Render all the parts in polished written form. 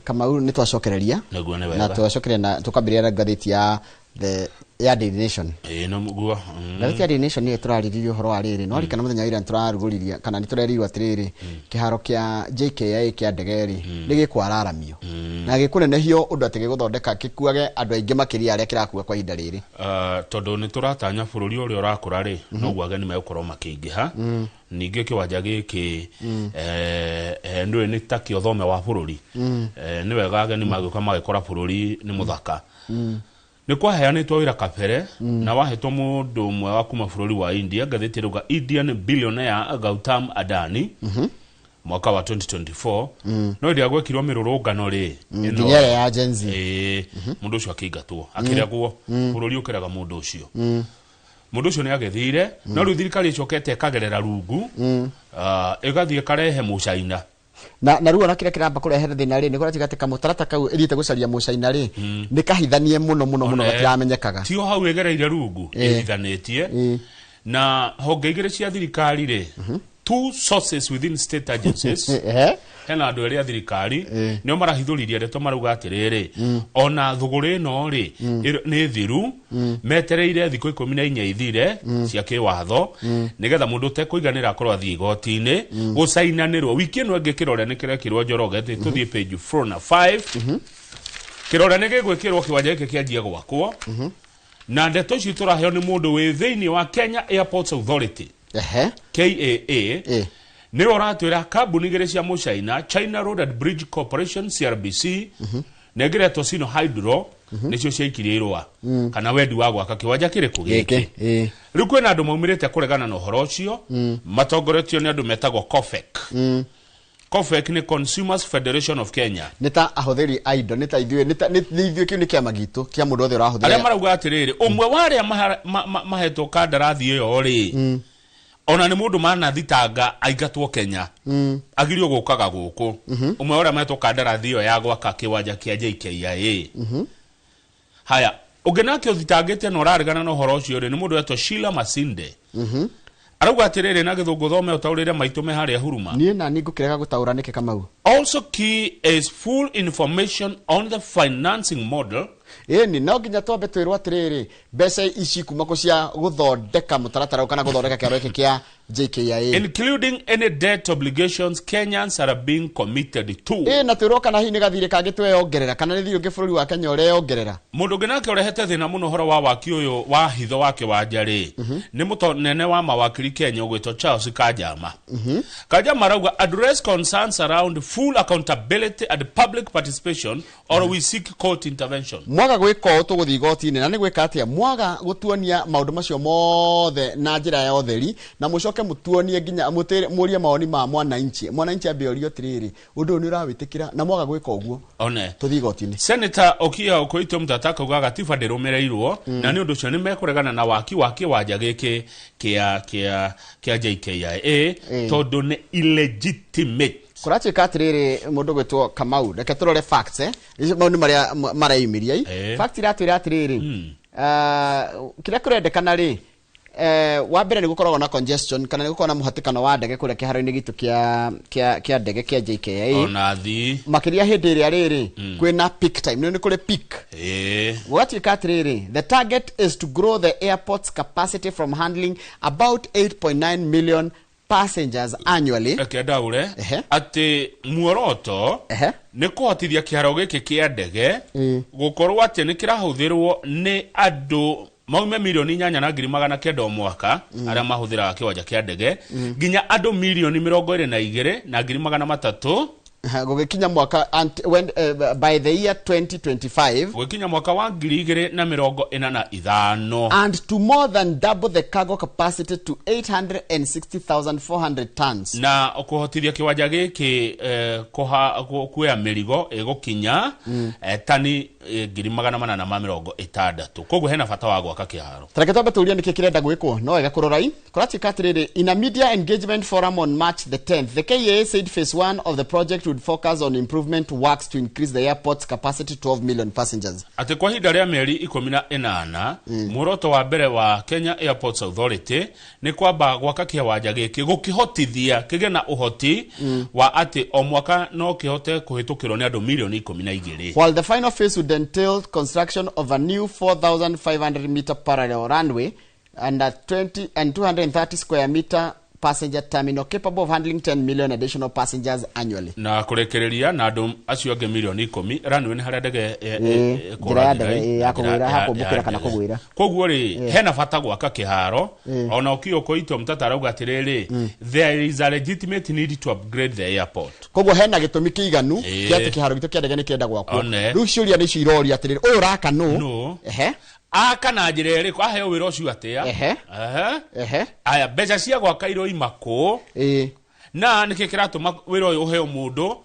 Kamau, nĩ twacokereria. Nĩguo, nĩ Na wega. twacokereria na tũkambĩrĩria na ngathĩti ya the ya Daily Nation. Ĩĩ, no mũguo. Ngathĩti ya Daily Nation nĩyo tũrarĩrĩria ũhoro wa rĩrĩ, no arikana mũthenya wa ira nĩtũrarugũririe kana nĩtũrerirwo atĩrĩrĩ, kĩharo kĩa JKIA kĩa ndege rĩ, nĩ gĩkwararamio na gĩkũnenehio ũndũ atĩ gĩgũthondeka gĩkuage andũ aingĩ makĩria arĩa kĩrakua kwa ihinda rĩrĩ. Tondũ nĩ tũratanya bũrũri ũrĩa ũrakũra rĩ, noguo ageni megũkorwo makĩingĩha. Ningĩ kĩwanja gĩkĩ ndũĩ nĩ ta kĩo thome wa bũrũri. Nĩ wega ageni magĩũka magĩkora bũrũri nĩ mũthaka. Nĩ kwaheanĩtwo wĩra kabere na wahetwo mũndũ ũmwe wa kuma bũrũri wa India. Ngathĩti ĩrauga Indian billionaire Gautam Adani mwaka wa 2024, no ĩrĩa gwekirwo mĩrũrũngano rĩ ĩno- Nginya ĩrĩa ya Gen Z. Ĩĩ, mũndũ ũcio akĩingatwo, akĩregwo, bũrũri ũkĩrega mũndũ ũcio. Mũndũ ũcio nĩ agĩthire, no rĩu thirikari ĩcokete ĩkagerera rungu, ĩgathiĩ ĩkarehe mũcaina. Na rĩu ona kĩrĩa kĩramba kũrehe thĩna rĩ, nĩ kũratiga atĩ kamũtarata kau ĩthiĩte gũcaria mũcaina rĩ, nĩ kahithanie mũno mũno mũno, gatiramenyekaga. Tio hau ĩgereire rungu, ĩhithanĩtie na honge igĩrĩ cia thirikari rĩ, two sources within state agencies. Hena andũ erĩ a thirikari nĩo marahithũririe ndeto, marauga atĩrĩrĩ, ona thũgũrĩ ĩno rĩ, nĩ thiru, metereire thikũ 14 ithire cia kĩwatho nĩgetha mũndũ ũtekũiganĩra akorwo athiĩ igoti-inĩ gũcainanĩrwo. Wiki ĩno ĩngĩ kĩrore nĩ kĩrekirwo Njoroge. Tũthiĩ page 4 na 5. Kĩrore nĩ gĩgwĩkĩrwo kĩwanja gĩkĩ kĩanjie gwakwo, na ndeto ici tũraheo nĩ mũndũ wĩ thĩinĩ wa Kenya Airports Authority, KAA. Nĩwe ũratwĩra kambuni igĩrĩ cia mũcaina, China Road and Bridge Corporation, CRBC, na ĩngĩ ĩretwo Sino Hydro, nĩcio ciaikirie irũa kana wendi wa gwaka kĩwanja kĩrĩkũ? Gĩkĩ. Gĩkĩ. Rĩu kwĩna andũ maumĩrĩte kũregana na ũhoro ũcio, matongoretio nĩ andũ metagwo COFEK. COFEK nĩ Consumers Federation of Kenya. Nĩ ta ahũthĩri a indo, nĩ ta ithuĩ, nĩ ithuĩ, kĩu nĩ kĩama gitũ kĩa mũndũ wothe arĩa ũrahũthĩra. Marauga atĩrĩrĩ, ũmwe wa arĩa mahetwo kandarathi ĩyo rĩ, ona nĩ mũndũ manathitanga aingatwo Kenya, agirio gũkaga gũkũ. Ũmwe wa arĩa mahetwo kandarathi ĩyo ya gwaka kĩwanja kĩa JKIA. Haya, ũngĩ nake ũthitangĩte na ũraregana na ũhoro ũcio rĩ, nĩ mũndũ wetwo Sheila Masinde. Arauga atĩrĩrĩ, na gĩthũngũ thome ũtaũrĩre maitũ me harĩa huruma. Niĩ nani ngũkĩrega gũtaũra nĩkĩ, Kamau? Also key is full information on the financing model. Ĩni, no nginya twambe twĩrwo atĩrĩrĩ, mbeca ici kuma kũ cia gũthondeka mũtaratara ũyũ kana gũthondeka kĩaro gĩkĩ kĩa JKIA, including any debt obligations Kenyans are being committed to. Ĩ, na twĩrwo kana hihi nĩ gathirĩ kangĩ tweyongerera kana nĩ thirĩ ũngĩ bũrũri wa Kenya ũreyongerera. Mũndũ ũngĩ nake ũrehete thĩna mũno ũhoro wa waki ũyũ wa hitho wa kĩwanja rĩ, nĩ mũtonene wa mawakiri Kenya ũgwĩtwo Charles Kanjama. Kanjama arauga, "Address concerns around full accountability and public participation or we seek court intervention." Mwaga gwĩka ũũ, tũgũthiĩ igoti-inĩ. Na nĩ gwĩka atĩa? Mwaga gũtuonia maũndũ macio mothe na njĩra ya ũtheri, na mũcoke mũtuonie nginya mũrie mawoni ma mwananchi, mwananchi ambe orio atĩrĩrĩ, ũndũ ũyũ nĩ ũrawĩtĩkĩra? Na mwaga gwĩka ũguo, one tũthiĩ igoti-inĩ. Senator Okia Okoito Mtata akauga gatiba ndĩrũmĩrĩirwo, na nĩ ũndũ ũcio nĩ mekũregana na waki wa kĩwanja gĩkĩ kĩa JKIA tondũ nĩ illegitimate. Kũratuĩka atĩrĩrĩ, mũndũ gwĩtwo Kamau, reke tũrore facts, eh. Icio maũndũ marĩa mareyumĩria i facts iratwĩra atĩrĩrĩ, kĩrĩa kũrendekana rĩ, wa mbere nĩ gũkoragwo na congestion kana nĩ gũkoragwo na mũhatĩkano wa ndege kũrĩa kĩharo-inĩ gitũ kĩa ndege kĩa JKIA, ona thi makĩria hĩndĩ ĩrĩa rĩrĩ kwĩna peak time, nĩ kũrĩ peak. Gũgatuĩka atĩrĩrĩ, the target is to grow the airport's capacity from handling about 8.9 million passengers annually. Reke ndaũre atĩ muoroto nĩ kũhotithia kĩharo gĩkĩ kĩa ndege gũkorwo atĩ nĩ kĩrahũthĩrwo nĩ andũ maume 8,900,000 o mwaka arĩa mahũthĩraga kĩwanja kĩa ndege nginya andũ 22,300,000 Gũgĩkinya mwaka when, by the year 2025. Gũgĩkinya mwaka wa 2045. And to more than double the cargo capacity to 860,400 tons. Na kũhotithia kĩwanja gĩkĩ kuoya mĩrigo ĩgũkinya tani 860,000. Koguo hena bata wa gwaka kĩharo. Tareke twambe tũrie nĩkĩ kĩrenda gwĩkwo. No wega kũrora i kũratuĩka atĩrĩrĩ, in a media engagement forum on March the 10th, the KAA said phase one of the project would focus on improvement works to increase the airport's capacity to 12 million passengers. Atĩ kwa ihinda rĩa mĩeri 18, muoroto wa mbere wa Kenya Airports Authority nĩ kwamba gwaka kĩwanja gĩkĩ gũkĩhotithia kĩgĩe na ũhoti wa atĩ o mwaka no kĩhote kũhĩtũkĩrwo nĩ andũ mirioni 12. While the final phase would entail construction of a new 4,500 meter parallel runway and a 20 and 230 square meter passenger terminal capable of handling 10 million additional passengers annually. Na kũrekereria na andũ acio angĩ mirioni 10. Runway nĩ harĩa ndege Njĩra ya ndege, ĩkũrathira, ya kũgwĩra, njĩra ha ya kũmbũkĩra kana ndege. kũgwĩra. Koguo rĩ, hena bata gwaka kĩharo. Ona Okiyo Koito Mtata arauga atĩrĩrĩ, there is a legitimate need to upgrade the airport. Koguo hena gĩtũmi kĩiganu kĩa atĩ kĩharo gitũ kĩa ndege nĩ kĩrenda gwakwo. One. Rĩu ciũria nĩcio iroria atĩrĩrĩ, ũyũ ũraka nũ? Nũ? Ehe. Aka na njĩra ĩrĩkũ? Aheo wĩra ũcio atĩa? Ehe. Ehe. Ehe. Aya, mbeca cia gwaka iroima kũ? Na nĩkĩ kĩratũma wĩra ũyũ ũheo mũndũ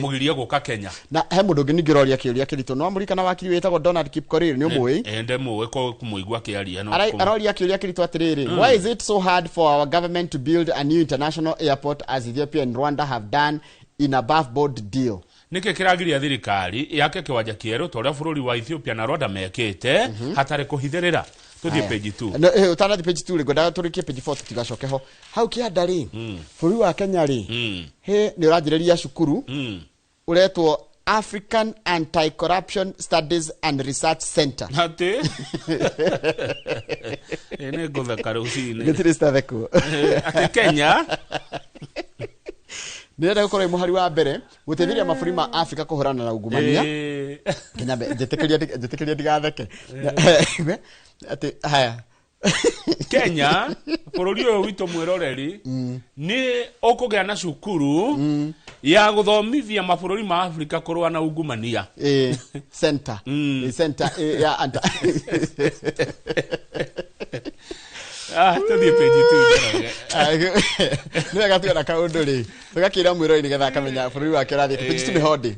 mũgirie gũka Kenya? Na he mũndũ ũngĩ ningĩ ũroria kĩũria kĩritũ. No mũririkana wakiri wĩtagwo Donald Kipkorir, nĩ ũmũĩ? Ende mũĩ kũmũigua akĩaria no Aroria kĩũria kĩritũ atĩrĩrĩ, why is it so hard for our government to build a new international airport as Ethiopia and Rwanda have done in a above board deal? Nĩkĩ kĩragiria thirikari yake kĩwanja kĩerũ ta ũrĩa bũrũri wa Ethiopia na Rwanda mekĩte hatarĩ kũhithĩrĩra? Tũthiĩ page 2. No, ũtanathiĩ page 2 rĩ, ngwendaga tũrĩkie page 4 tũtigacoke ho. Hau kĩanda rĩ, bũrũri wa Kenya rĩ, he nĩ ũranjĩrĩria cukuru ũretwo African Anti-Corruption Studies and Research Center. Atĩ nĩ ngũtheka rũcinĩ. Gĩtirĩ citathekwo. Atĩ Kenya Nĩrenda gũkorwo ĩ mũhari wa mbere gũteithĩrĩria mabũrũri ma Afrika kũhũrana na ungumania. Kenya njĩtĩkĩria ndigatheke. Atĩ haya. Kenya, bũrũri ũyũ witũ mwĩroreri, nĩ ũkũgĩa na cukuru ya gũthomithia mabũrũri ma Afrika kũrũa na ungumania. Center. Center ya anta. Ah, tũthiĩ page 2, Njoroge. Nĩ wega tuona kaũndũ rĩ, tũgakĩra mwĩrori nĩgetha akamenya bũrũri wake ũrathiĩ. Page 2 nĩ hondi.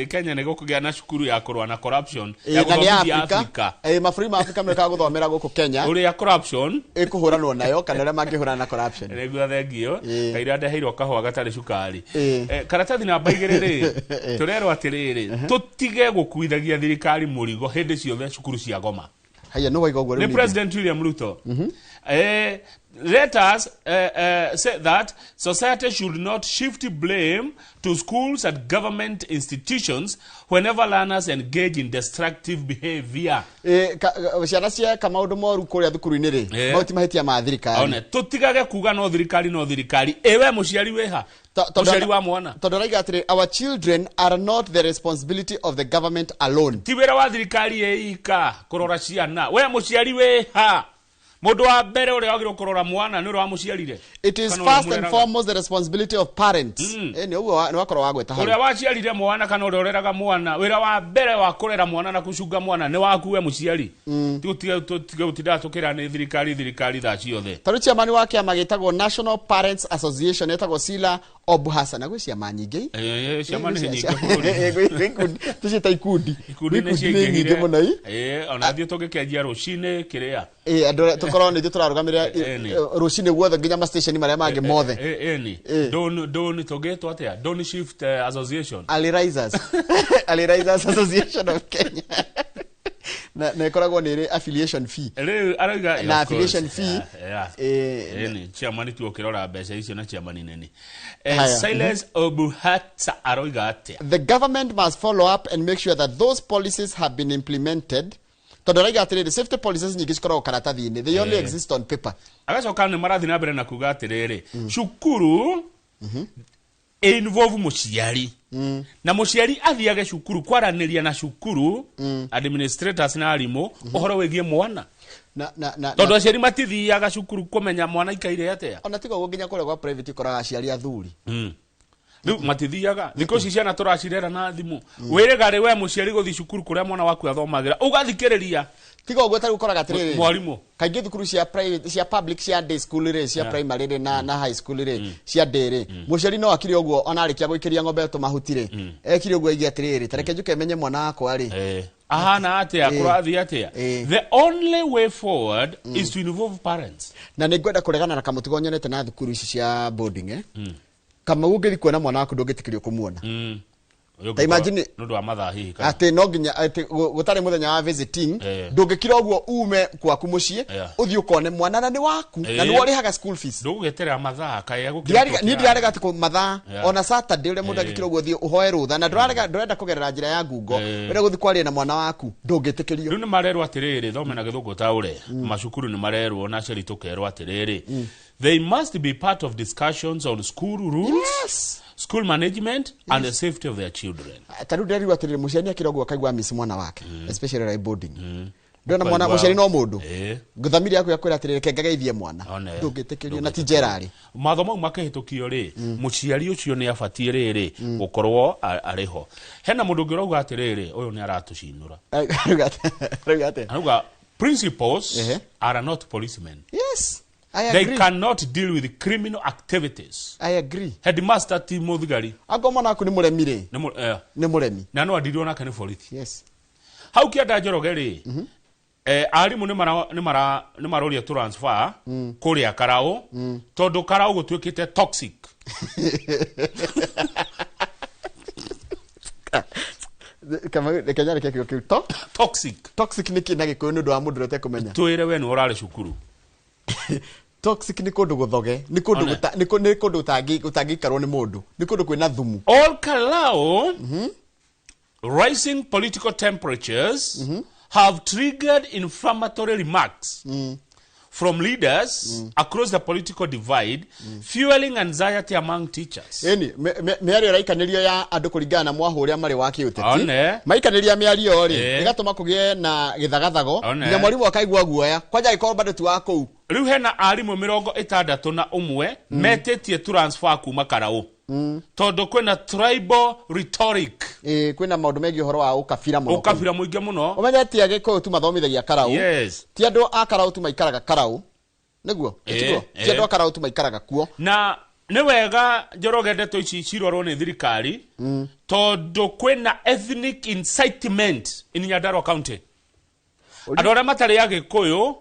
Kenya nĩ gũkũgĩa na cukuru ya kũrũa na corruption ya Na nĩ gũthomithia Afrika. Afrika Mabũrũri ma Afrika mekaga gũthomera gũkũ Kenya ũrĩa corruption ĩkũhũranwo nayo kana ũrĩa mangĩhũrana na corruption. Nĩguo, thengio. Kaira ndeheirwo kahũa gatarĩ cukari. Ĩĩ. Karatathi namba 2 rĩ, tũrerwo atĩrĩrĩ, tũtige gũkuithagia thirikari mũrigo hĩndĩ ciothe cukuru cia goma. Haya, nĩ waiga ũguo rĩu Nĩ ningĩ. President William Ruto. Let us say that society should not shift blame to schools and government institutions whenever learners engage in destructive behavior. Ciana cieka maũndũ moru kũrĩa thukuru-inĩ rĩ, mau ti mahĩtia ma thirikari. One, tũtigage kuga no thirikari, no thirikari. Ĩwe mũciari wĩha? Mũciari wa mwana. Tondũ araiga atĩrĩ, our children are not the responsibility of the government alone. Ti wĩra wa thirikari ĩika kũrora ciana. We mũciari wĩha? Mũndũ wa mbere ũrĩa wagĩrĩirwo kũrora mwana nĩ ũrĩa wamũciarire. It is Kana ũrĩa first and ũmũreraga. foremost the responsibility of parents. Nĩ ũguo nĩ wakorwo wagweta hau. Ũrĩa waciarire mwana kana ũrĩa ũreraga mwana, wĩra wa mbere wa kũrera mwana na kũcunga mwana nĩ waku we mũciari. Ti gũtige gũtindaga tũkĩra nĩ thirikari, thirikari thaa ciothe. Tarĩu chairman wa kĩama gĩtagwo National Parents Association etagwo Sila Obuhasa, na gwĩ ciama nyingĩ. Ciama nĩ nyingĩ bũrũri. Tũciĩta ikundi. Ikundi nĩ Ikundi nĩ nyingĩ ciaingĩhire. mũno i. Ona ithuĩ tũngĩkĩanjia rũcinĩ kĩrĩa. Andũ arĩa tũkorwo nĩ ithuĩ tũrarũgamĩrĩra Nĩ. rũcinĩ guothe nginya ma station marĩa mangĩ mothe. Ĩni. Don tũngĩtwo atĩa? Don Shift Association. Ali Risers. Ali Risers Association of Kenya. Na ĩkoragwo nĩ ĩrĩ affiliation fee. Rĩu arauga Na of course, affiliation fee, Ĩni, chairman tu ũkĩrora mbeca icio na chairman nini. Haya. Silas Obuhata aroiga atĩa? The government must follow up and make sure that those policies have been implemented. Tondũ araiga atĩrĩrĩ, safety policies nyingĩ cikoragwo karatathi-inĩ. They only exist on paper. Agacoka nĩ marathiĩ na mbere na kuga atĩrĩrĩ, cukuru involve mũciari na mũciari athiage cukuru kwaranĩria na cukuru administrators na arimũ ũhoro wĩgiĩ mwana, Na tondũ aciari matithiaga cukuru kũmenya mwana aikaire atĩa. Ona tiga ũguo, nginya kũrĩa gwa private ũkoraga aciari athuri. Rĩu matithiaga. Thikũ ici ciana tũracirera na thimũ. Wĩrĩga rĩ we mũciari gũthiĩ cukuru kũrĩa mwana waku athomagĩra ũgathikĩrĩria Tiga ũguo, tarĩu ũkoraga atĩrĩrĩ, mwarimũ. Kaingĩ thukuru cia private, cia public, cia day school rĩ, cia primary rĩ na high school rĩ, cia day rĩ, mũciari no akire ũguo ona arĩkia gũikĩria ng'ombe tũmahuti rĩ, ekire ũguo aige atĩrĩrĩ, ta reke njũke menye mwana wakwa rĩ Ahana atĩa, kũrathiĩ atĩa. The only way forward is to involve parents. Na nĩ ngwenda kũregana na kamũtugo nyonete na thukuru ici cia boarding. Kamau ũngĩthiĩ kuona mwana waku ndũngĩtĩkĩrio kũmuona. Ta imagine nundu wa mathaa hihi kana atĩ no nginya atĩ gũtarĩ mũthenya wa visiting, ndũngĩkira ũguo ume kwaku mũciĩ ũthiĩ ũkone mwana na nĩ waku na nĩwe ũrĩhaga school fees. Ndũgũgĩeterera mathaa kaĩ agũkĩrĩtwo Niĩ ndirarega atĩ mathaa ona Saturday ũrĩa mũndũ angĩkira ũguo ũthiĩ ũhoe rũtha, na ndũrenda kũgerera njĩra ya ngungo, ũrenda gũthiĩ kwaria na mwana waku, ndũngĩtĩkĩrio. Rĩu nĩ marerwo atĩrĩrĩ, thome na gĩthũngũ taũre macukuru nĩ marerwo na aciari tũkerwo atĩrĩrĩ, they must be part of discussions on school rules, yes, school management, yes, and the safety of their children. Ta rĩu ndĩrerigwo atĩrĩrĩ, mũciari akĩra ũguo akaigua miss mwana wake, especially rĩ boarding. Ndĩrona mwana mũciari no mũndũ. Ngũthamiri yaku yakwĩra atĩrĩrĩ, reke ngageithie mwana. Ndũngĩtĩkĩrio na ti njera rĩ. Matho mau makĩhĩtũkio rĩ, mũciari ũcio nĩ abatiĩ rĩrĩ gũkorwo arĩ ho. Hena mũndũ ũngĩ ũrauga atĩrĩrĩ, ũyũ nĩ aratũcinũra. Arauga atĩa? Arauga principals are not policemen. Yes. I They agree. cannot deal with criminal activities. I agree. Headmaster ti mũthigari. Angorwo mwana waku nĩ mũremi rĩ. Nĩ mũremi. Na no andirwo nake nĩ borithi. Yes. Hau kĩanda Njoroge rĩ, arimũ nĩ maroria transfer kũrĩa Karau, tondũ Karau gũtuĩkĩte toxic. Reke nyarĩke kiugo kĩu. Toxic. Toxic nĩ kĩ na Gĩkũyũ nĩ ũndũ wa mũndũ ũrĩa ũtekũmenya? Twĩre we nĩwe ũrarĩ cukuru. Toxic nĩ kũndũ gũthoge, nĩ kũndũ nĩ kũndũ ũtangĩikarwo nĩ mũndũ, nĩ kũndũ kwĩna thumu. All Kalau, rising political temperatures have triggered inflammatory remarks from leaders across the political divide, fueling anxiety among teachers. Ĩni, mĩario ĩraikanĩrio ya andũ kũringana na mwahũ ũrĩa marĩ wa kĩũteti. Maikanĩria mĩario rĩ, ĩgatũma kũgĩe na gĩthagathago, nginya mwarimũ akaigua guoya, kwanja angĩkorwo bado ti wa kũu. Rĩu hena arimũ 61 metĩtie transfer kuma Karau. Tondũ kwĩna tribal rhetoric. Kwĩna maũndũ megiĩ ũhoro wa ũkabira mũno. Ũkabira mũingĩ mũno. Ũmenye ti Agĩkũyũ tu mathomithagia Karau. Yes. Ti andũ a Karau tu maikaraga Karau. Nĩguo? Tiguo? Ti andũ a Karau tu maikaraga kuo. Na nĩ wega Njoroge ndeto ici cirorwo nĩ thirikari, tondũ kwĩna ethnic incitement in Nyandarua County. Andũ arĩa matarĩ Agĩkũyũ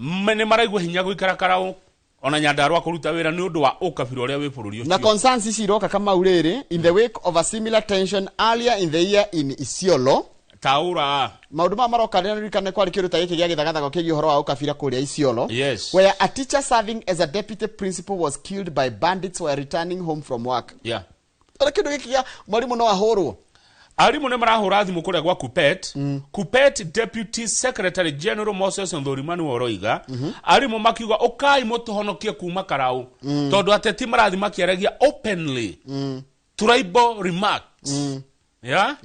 nĩ maraigua hinya gũikara Karau ona Nyandarua kũruta wĩra nĩ ũndũ wa ũkabira ũrĩa wĩ bũrũri ũcio. Na concerns ici iroka Kamau rĩrĩ, in the wake of a similar tension earlier in the year in Isiolo. Taura. Maũndũ maya maroka rĩrĩa nĩririkane kwarĩ kĩũndũ ta gĩkĩ gĩa gĩthagathago kĩgiĩ ũhoro wa ũkabira kũrĩa Isiolo. Yes. Where a teacher serving as a deputy principal was killed by bandits while returning home from work. Yeah. Ora kĩndũ gĩkĩ gĩa mwarimũ no ahũrwo. Arimũ nĩ marahũra thimũ kũrĩa gwa Kupet. Kupet Deputy Secretary General Moses Ndũrimani ũroiga arimũ makiuga ũkai mũtũhonokie kuma Karau, tondũ ateti marathiĩ makĩaragia openly tribal remarks. Yeah?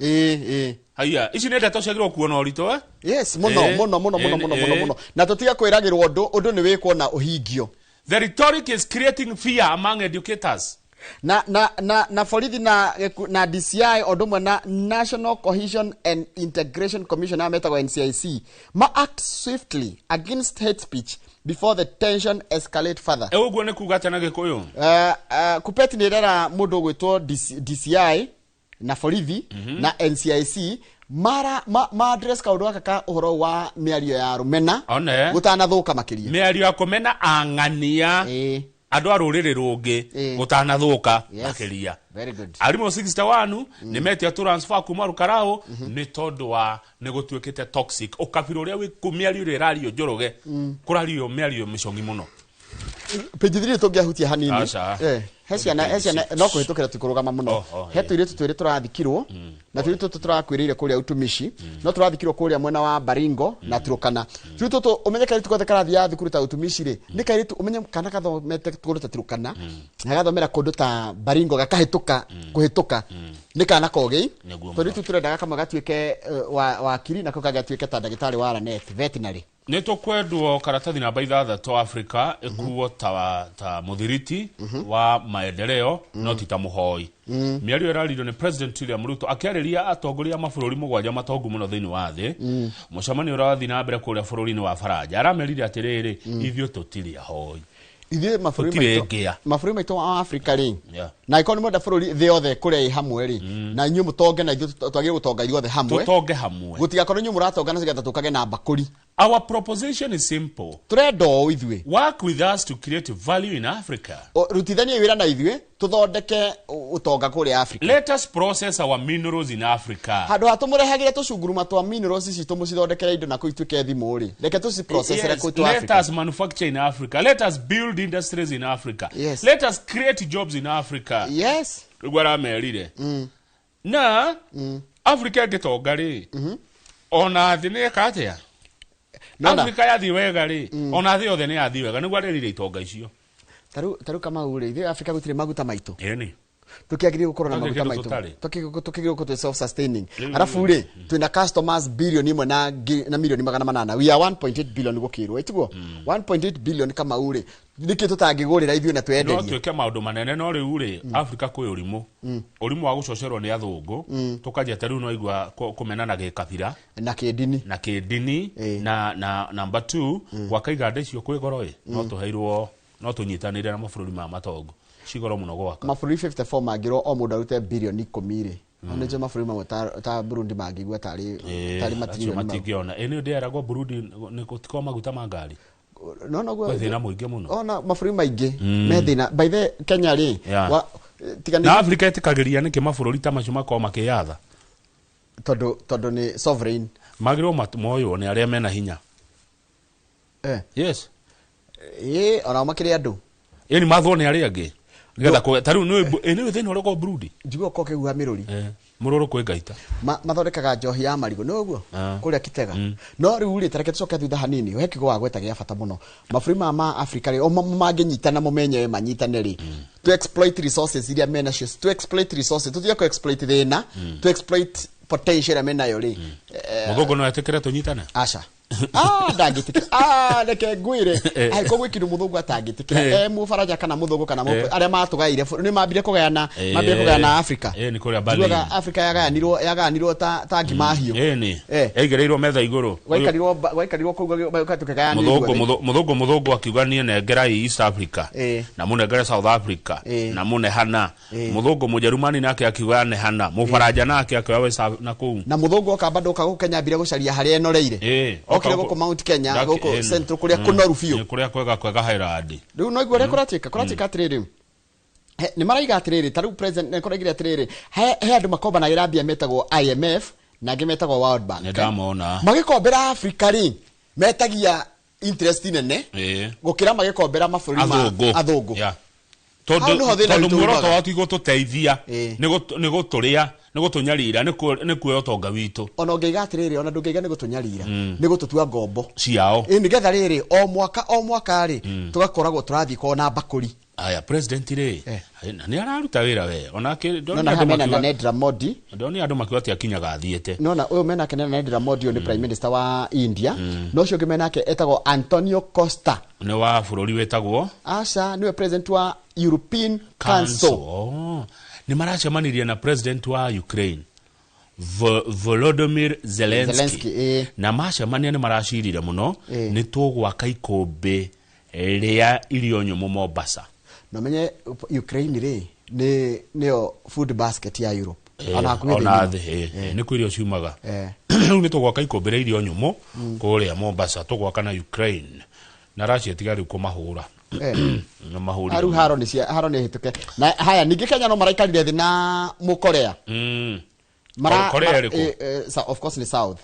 Haya, ici nĩ ndeto ciagĩrĩirwo kuona ũritũ, eh? Yes, mũno, mũno, mũno, mũno, mũno, mũno, mũno. Na tũtiga kwĩragĩrwo ũndũ, ũndũ nĩ wĩkwo na ũhingio. The rhetoric is creating fear among educators. Na borithi na DCI ũndũ ũmwe na National Cohesion and Integration Commission arĩa metagwo NCIC ma act swiftly against hate speech before the tension escalate further. Ũguo nĩ kuga atĩa na Gĩkũyũ? Kupet nĩ ĩrera mũndũ ũgwĩtwo DCI na borithi na NCIC mara ma address kaũndũ gaka ka ũhoro wa mĩario ya rũmena gũtanathũka makĩria. Mĩario ya kũmena ang'ania andũ a rũrĩrĩ rũngĩ gũtanathũka makĩria. Very good. Arimũ 61 nĩ metia transfer kuma Karau nĩ tondũ wa nĩ gũtuĩkĩte toxic. Ũkabira ũrĩa wĩ kũ mĩario ĩrĩa ĩrario Njoroge, kũrario mĩario mĩcong'i mũno. Page 3 tũngĩahutia hanini. He ciana no kũhĩtũkĩra tũkũrũgama mũno. He tũirĩtu twĩrĩ tũrathikirwo, na tũirĩtu tũtũ tũrakuĩrĩire kũrĩa Utumishi, no tũrathikirwo kũrĩa mwena wa Baringo na Turkana. Tũirĩtu tũtũ ũmenye kairĩtu gothe karathiaga thukuru ta Utumishi rĩ, nĩ kairĩtu ũmenye kana gathomete kũndũ ta Turkana, na gagathomera kũndũ ta Baringo gakahĩtũka kũhĩtũka, nĩ kana kogĩ. Tũirĩtu tũrendaga kamwe gatuĩke wakiri nako kangĩ gatuĩke ta ndagĩtarĩ wa Lanet veterinary. Nĩ tũkwendwo karatathi namba 6 Afrika ĩkuo ta mũthiriti wa maendeleo no ti ta mũhoi. Mĩario ĩraririo nĩ President William Ruto akĩarĩria atongoria a mabũrũri 7 matongu mũno thĩinĩ wa thĩ. Mũcemanio ũrathiĩ na mbere kũrĩa bũrũri-inĩ wa Faranja. Aramerire atĩrĩrĩ, ithuĩ tũtirĩ ahoi. Ithuĩ mabũrũri maitũ wa Afrika rĩ, na ĩkorwo nĩ mwenda bũrũri thĩ yothe kũrĩa ĩ hamwe rĩ, na inyuĩ mũtonge na ithuĩ twagĩrĩirwo gũtonga ithuothe hamwe. Tũtonge hamwe. Gũtigakorwo inyuĩ mũratonga na nĩgetha tũkage na mbakũri. Our proposition is simple. Turenda o ithuĩ. Work with us to create value in Africa. Rutithanie wĩra na ithuĩ tuthondeke utonga kũrĩa Africa. Let us process our minerals in Africa. Handũ ha tũmũrehagĩre tũcunguruma twa minerals ici tũmũcithondekere indo na kũu ituĩke thimũ rĩ, reke tũciprocessere kũu twa Let Africa. us manufacture in Africa. Let us build industries in Africa. Yes. Let us create jobs in Africa. Yes. Rĩguo aramerire. Na Africa ĩngĩtonga rĩ, ona thĩ nĩ ĩka atĩa? Nona. Africa yathiĩ wega rĩ, ona thĩ yothe nĩ yathiĩ wega, nĩguo arerire itonga icio. Taru Kamau rĩ, ithuĩ Africa gũtirĩ maguta maitũ. Ĩni. Tukiagĩrĩire gũkorwo na Tũtirĩ maguta kĩndũ maitũ. tũtarĩ. Tukĩagĩrĩire gũkorwo twĩ self sustaining. Arabu rĩ, twĩna customers bilioni 1 na milioni 800. We are 1.8 billion gũkĩrwo, ĩtiguo? 1.8 billion Kamau rĩ, nĩkĩ tũtangĩgũrĩra ithuĩ na No twenderie? twĩke maũndũ manene no rĩu rĩ, Africa kwĩ ũrimũ. Ũrimũ wa gũcocerwo nĩ athũngũ, tũkanjia ta rĩu no igua kũmenana gĩkabira Na kĩndini. Na kĩndini. Na number 2, gwaka iganda icio kwĩ goro ĩ, no tũheirwo, no tũnyitanĩre na mabũrũri ma matongo. Cigoro mũno gwaka. Mabũrũri 54 mangĩrwo o mũndũ arute bilioni 10 rĩ. Nĩ njũĩ mabũrũri mamwe ta Burundi mangĩigua tarĩ Acio matirioni mau. matingĩona. Ĩ nĩ ndĩragwo Burundi nĩ gũtikoragwo maguta ma ngari. No, no, Kwĩ thĩna mũingĩ mũno. Ona mabũrũri maingĩ me thĩna. By the Kenya rĩ, tiga nĩ Na Africa ĩtĩkagĩria nĩkĩ mabũrũri ta macio makoragwo makĩyatha? Tondũ nĩ sovereign. Magĩrĩirwo moywo nĩ arĩa mena hinya. Yes. Ona makĩrĩ andũ. Ĩni mathwo nĩ arĩa angĩ. Nĩgetha ta rĩu nĩ thĩna ũrĩa ũkoragwo Burundi. Njiguaga ũkorwo ũkĩhuha mĩrũri. Mũrũrũ kwĩ ngaita. Mathondekaga njohi ya marigũ, nĩ ũguo? Kũrĩa Kitega. No rĩu rĩ, ta reke tũcoke thutha hanini, he kiugo wagweta gĩa bata mũno. Mabũrũri maya ma Africa rĩ, o mangĩnyitana mo menyewe manyitane rĩ, to exploit resources iria menacio, to exploit resources, tũtige kũ exploit thĩna, to exploit potential ĩrĩa menayo rĩ. Mũthũngũ no etĩkĩre tũnyitane? Aca. Ndangĩtĩkĩra. Reke ngwĩre. Angĩkorwo gwĩ kĩndũ mũthũngũ atangĩtĩkĩra, mũbaraja kana mũthũngũ kana arĩa matũgaire bũrũri, nĩ mambire kũgayana, mambire kũgayana Africa. Nĩ kũrĩa Berlin. Njugaga Africa yagayanirwo ta ngima hiũ. Nĩ. Yaigĩrĩirwo metha igũrũ. Gwaikarirwo kũu tũkĩgayanĩrwo ithuothe. Mũthũngũ akiuga niĩ nengerai East Africa. Na mũnengere South Africa. Na mũnehana. Mũthũngũ Mũjerumani nake akiuga nehana. Mũbaraja nake akiuga West Africa na kũu. Na mũthũngũ oka bado oka gũkũ Kenya ambire gũcaria harĩa enoreire. Okire gũkũ Mount Kenya, gũkũ Central, kũrĩa kũnoru biũ. Nĩ kũrĩa kwega kwega Highland. Rĩu no igua ũrĩa kũratuĩka, kũratuĩka atĩrĩrĩ. Nĩ maraiga atĩrĩrĩ, ta rĩu president nĩ kũraigire atĩrĩrĩ, he andũ makombanagĩra mbia metagwo IMF na angĩ metagwo World Bank. Nĩ ndamona. Magĩkombera Africa rĩ, metagia interest nene gũkĩra magĩkombera mabũrũri ma Athũngũ. athũngũ. Tondũ Hau nĩho thĩna witũ muoroto umaga. wao ti gũtũteithia, nĩ gũtũrĩa, nĩ gũtũnyarira, nĩ kuoya ũtonga witũ. Ona ũngĩiga atĩrĩrĩ, ona ndũngĩiga nĩ gũtũnyarira, nĩ gũtũtua ngombo ciao. Nĩgetha rĩrĩ, o mwaka, o mwaka rĩ, tũgakoragwo tũrathiĩ kuona mbakũri. Aya, president rĩ, na nĩ araruta wĩra we. Ona ndonire Nona andũ haha mena makiuga Narendra Modi. Ndonire andũ makiuga atĩ akinyaga athiĩte. Nona ũyũ menake nĩ Narendra Modi, ũyũ nĩ Prime Minister wa India. No ũcio ũngĩ menake etagwo Antonio Costa. Nĩ wa bũrũri wĩtagwo? Aca, nĩwe president wa European Council. Council. Oh. Nĩ maracemanirie na president wa Ukraine, Volodymyr Zelensky. Zelensky, Na macemania nĩ maracirire mũno, nĩ tũgwaka ikũmbĩ rĩa irio nyũmũ Mombasa. Na menye Ukraine rĩ, nĩyo food basket ya Europe. Ona hakuhĩ Ona thĩ ng'ima. thĩ, nĩ kwĩ irio ciumaga. Rĩu nĩ tũgwaka ikũmbĩ rĩa irio nyũmũ kũrĩa Mombasa, tũgwaka na Ukraine. Na Russia tiga rĩu kũmahũra. Nĩ mahũrire. Rĩu haro nĩ cia, haro nĩ hĩtũke. Na haya, ningĩ Kenya no maraikarire thĩ na Mũkorea. Korea ĩrĩkũ? Of course ni South.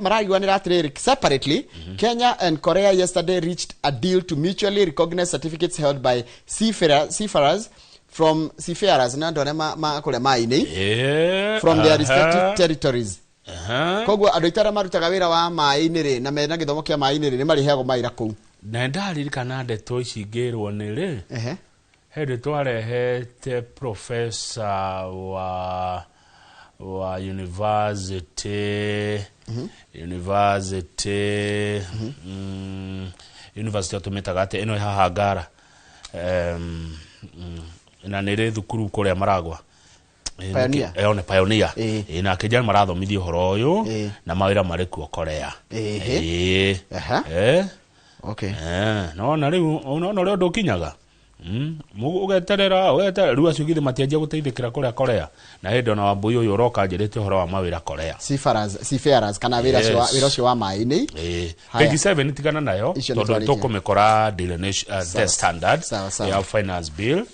Maraiguanĩra atĩrĩrĩ, separately, Kenya and Korea yesterday reached a deal to mutually recognize certificates held by seafarers from seafarers na andũ arĩa ma kũrĩa maĩ-inĩ, from their respective territories. Koguo andũ aitũ arĩa marutaga wĩra wa maĩ-inĩ rĩ, na mena gĩthomo kĩa maĩ-inĩ rĩ, nĩ marĩheagwo mawĩra kũu. Na ndaririkana ndeto ici ngĩrwo nĩ rĩ, hĩndĩ twarehete professor wa university, university tũmĩtaga atĩ ĩno ĩ haha Ngara. Na nĩ rĩ thukuru kũrĩa Maragwa. Pioneer. Nĩ Pioneer. Na akĩnjĩra marathomithia ũhoro ũyũ, na mawĩra marĩ kuo Korea. No na rĩu, no na ũrĩa ũndũ ũkinyaga. Ugeterera ugeterera rĩu acio githĩ matianjia gũteithĩkĩra kũrĩa Korea na hĩndĩ ona Wambui ũyũ ũroka njĩrĩte ũhoro wa mawĩra Korea. Seafarers kana wĩra ũcio wa maĩ-inĩ. Page 7 tigana nayo tondũ tũkũmĩkora Daily Nation, The Standard ya finance bill.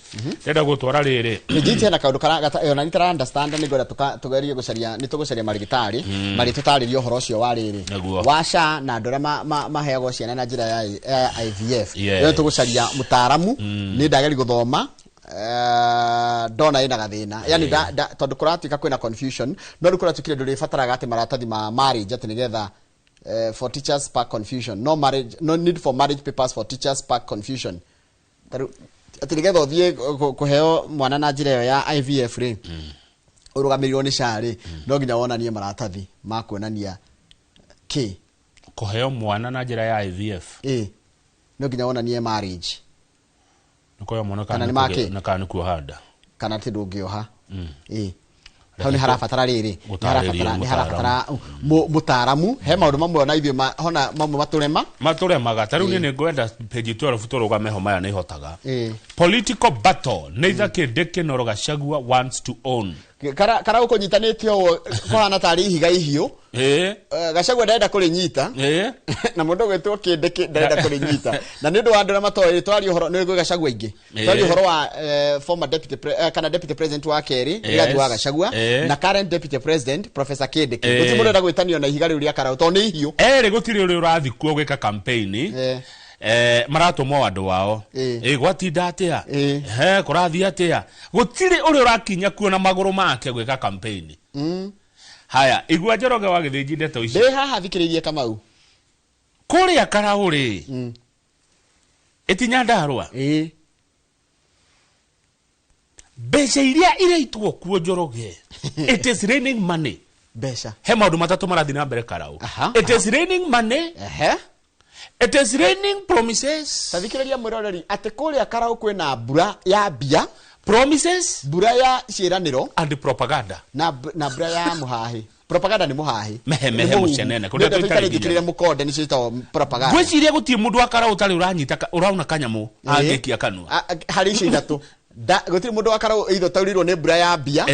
Ndĩrenda gũtwara rĩrĩ page 8 na kaũndũ kara ona nĩ tara understand nĩ ngwenda tũgerie gũcaria nĩ tũgũcaria marigitari marĩtũtarĩrie ũhoro ũcio wa rĩrĩ wa SHA na andũ arĩa maheagwo ciana na njĩra ya IVF. Rĩu tũgũcaria mũtaaramu nĩ ndageri gũthoma ndona ina gathina yani tondu kuratuika kwina confusion no riu kuratuikire nduribataraga ati maratathi ma marriage ati nigetha for teachers spark confusion, no marriage, no need for marriage papers for teachers spark confusion. Ati nigetha uthie kuheo mwana na njira iyo ya IVF ri urugamirirwo ni SHA ri no nginya wonanie maratathi ma kuonania ki kuheo mwana na njira ya IVF no nginya wonanie marriage nikoyo mwana kana na kana kuhanda kana ti ndungioha hau ni harabatara riri ni harabatara mutaaramu he maundu mamwe ona ithuĩ hona mamwe maturema maturemaga ta riu ni ngwenda page 12 turugame ho maya ni hotaga. Political battle neither Kindiki nor Gachagua wants to own. Kara ukunyitanĩtio kũhana tarĩ ihiga ihiũ. Gachagua ndarenda kũrĩnyita na mũndũ ũgwĩtwo Kindiki ndarenda kũrĩnyita na nĩ ũndũ wa andũ arĩa matoĩ twaria ũhoro nĩ Gachagua ingĩ twaria ũhoro wa former deputy kana deputy president wa kerĩ Rigathi wa Gachagua na current deputy president Professor Kindiki. Gũtirĩ mũndũ ũrenda gwĩtanio na ihiga rĩu rĩa Karau tondũ nĩ ihiũ. Erĩ gũtirĩ ũrĩa ũrathiĩ kuo gwĩka campaign maratũmwo andũ ao gwatinda atia kũrathiĩ atia gũtirĩ ũrĩa ũrakinya kuo na magũrũ make gwĩka campaign. Haya igua Njoroge wa Gĩthĩnji ndeto ici ndĩ haha thikĩrĩirie Kamau kũrĩa Karau rĩ ĩti Nyandarũa mbeca iria ireitwo kuo Njoroge it is raining money. Mbeca he maũndũ matatũ marathiĩ na mbere Karau. It is raining money. It is raining promises. Tathikĩrĩria mwĩroreri atĩ kũrĩa Karau kwĩna mbura ya mbia, promises, mbura ya ciĩranĩro and propaganda na mbura ya mũhahi. Propaganda nĩ mũhahi. Mehe mũcenene. Kũrĩa tũitarĩ mũkonde nĩcio ciĩtagwo propaganda. Ngwĩciria gũtirĩ mũndũ wa Karau ũtarĩ ũranyita ũrauna kanyamũ angĩkia kanua. Harĩ icio ithatũ. Gũtirĩ mũndũ wa Karau either ũtaurĩirwo nĩ mbura ya mbia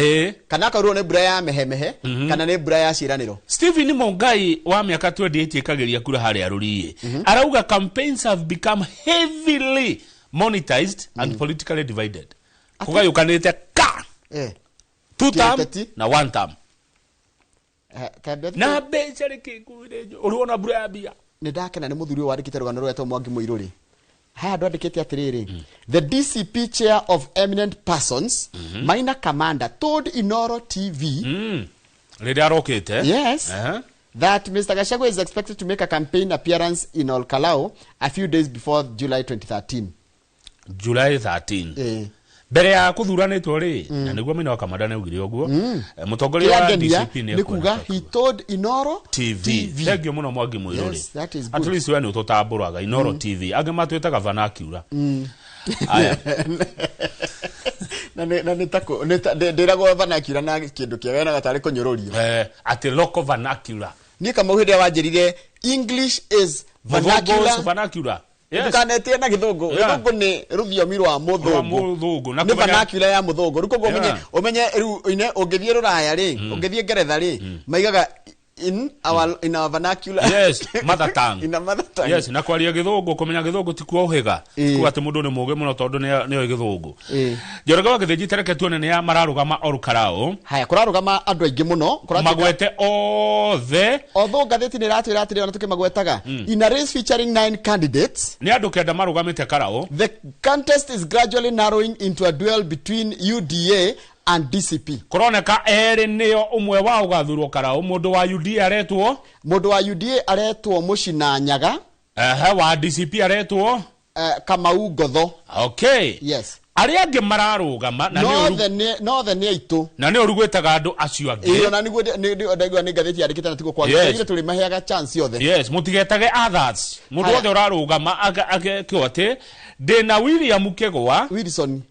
kana akaurĩrwo nĩ mbura ya mehemehe kana nĩ mbura ya ciĩranĩro. Stephen Mungai wa mĩaka 28 ĩkagĩria kura harĩa Rũriĩ arauga campaigns have become heavily monetized and politically divided. Kũgayũkanĩte ka two term na one term. Na mbeca rĩkĩ ũrĩona mbura ya mbia. Nĩ ndakena nĩ mũthuri ũyũ wandĩkĩte rũgano rwetwo Mwangi Mũirũrĩ. Haya andũ andĩkĩte atĩrĩrĩ, the DCP chair of eminent persons Maina Kamanda told Inoro TV rĩrĩa arokĩte yes that Mr. Gachagua is expected to make a campaign appearance in Olkalou a few days before July 2013. July 13 mbere ya kũthuranĩtwo rĩ na nĩguo Maina wa Kamanda nĩaugire ũguo mũtongoria wa DCP nĩ kuga he told Inoro TV. Thank you mũno Mwangi Mũirũrĩ. Yes, that is good. At least we nĩ ũtũtambũraga Inoro TV angĩ matwĩtaga vernacular. Aya na nĩ tako ndĩragwo vernacular na kĩndũ kĩega na gatarĩ kũnyũrũrio atĩ local vernacular. Niĩ Kamau hĩndĩ ĩrĩa wanjĩrire English is vernacular. Ndukanetie na gĩthũngũ. Gĩthũngũ nĩ rũthiomi rwa mũthũngũ. Nĩ vernacular ya mũthũngũ. Rĩu koguo ũmenye rĩu ũngĩthiĩ Rũraya rĩ, ũngĩthiĩ Ngeretha rĩ, maigaga in our vernacular. Yes, mother tongue. In a mother tongue. Yes, na kwaria gĩthũngũ, kũmenya gĩthũngũ ti kuohĩga. Kuga atĩ mũndũ nĩ mũũgĩ mũno tondũ nĩoĩ gĩthũngũ. Njoroge wa Gĩthĩnji tereke tuone nĩa mararũgama Olkalou. Haya, kũrarũgama andũ aingĩ mũno. Magwete othe. Although ngathĩti nĩ ĩratwĩra atĩrĩ ona tũkĩmagwetaga. In a race featuring 9 candidates. Nĩ andũ kenda marũgamĩte Karau. The contest is gradually narrowing into a duel between UDA and DCP. Kũroneka erĩ nĩo ũmwe wao ũgathurwo Karau. Mũndũ wa UDA aretwo? Mũndũ wa UDA aretwo Mũcina Nyaga. Wa DCP aretwo? Kamau Ngotho. Okay. Yes. Arĩa angĩ mararũgama na nothe nĩ aitũ. Na nĩ ũru gwĩtaga andũ acio angĩ. Ĩĩ ona nĩguo ndaigua nĩ ngathĩti yandĩkĩte na tiguo kwagĩrĩire tũrĩ maheaga chance yothe. Yes, mũtigetage others. Mũndũ wothe ũrarũgama agekwo atĩ ndĩna William Kĩgwa. Wilson.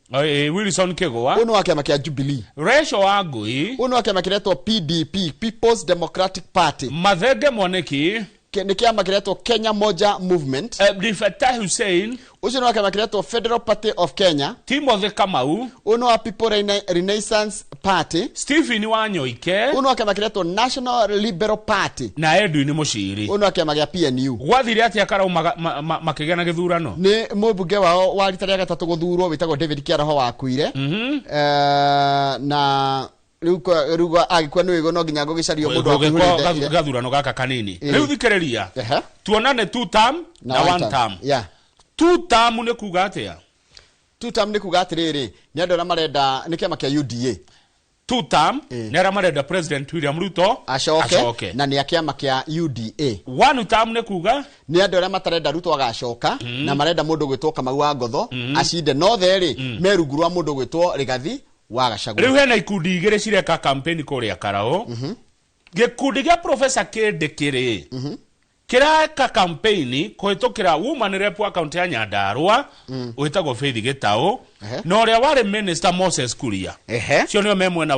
Wilson Kĩgwa. Ũyũ nĩ wa kĩama kĩa Jubilee. Rachel Wangui. Ũyũ nĩ wa kĩama kĩretwo PDP, People's Democratic Party. Mathenge Mwaniki. Nĩ kĩama kĩretwo Kenya Moja Movement. Abdul Fattah Hussein. Ũcio nĩ wa kĩama kĩretwo Federal Party of Kenya. Timothy Kamau. Ũyũ nĩ wa People Renaissance Party. Stephen Wanyoike. Ũyũ nĩ wa kĩama kĩretwo National Liberal Party. Na Edwin Muciri. Ũyũ nĩ wa kĩama gĩa PNU. Gwathire atĩa Karau makĩgĩa na gĩthurano? Nĩ mũmbunge wao wa rita rĩa gatatũ gũthurwo wĩtagwo David Kĩaraho wakuire. Na rĩu agĩkua nĩ wĩguo no nginya gũgĩcario mũndũ wa kũihũria gathurano gaka kanini. Rĩu thikĩrĩria. Tuonane 2 term na 1 term. Yeah. 2 term nĩ kuga atĩa? 2 term nĩ kuga atĩrĩrĩ, nĩ andũ arĩa marenda nĩ kĩama kĩa UDA. 2 term nĩ arĩa marenda President William Ruto acoke na nĩ a kĩama kĩa UDA. 1 term nĩ kuga nĩ andũ arĩa matarenda Ruto agacoka na marenda mũndũ gwĩtwo Kamau wa Ngotho acinde nothe rĩ me rungu rwa mũndũ gwĩtwo Rigathi wa Gachagua. Rĩu hena ikundi igĩrĩ cireka campaign kũrĩa Karau. Gĩkundi gĩa Professor Kindiki rĩ kĩreka campaign kũhĩtũkĩra woman rep wa kaunti ya Nyandarua wĩtagwo Faith Gĩtaũ na ũrĩa warĩ minister Moses Kuria. Cio nĩo me mwena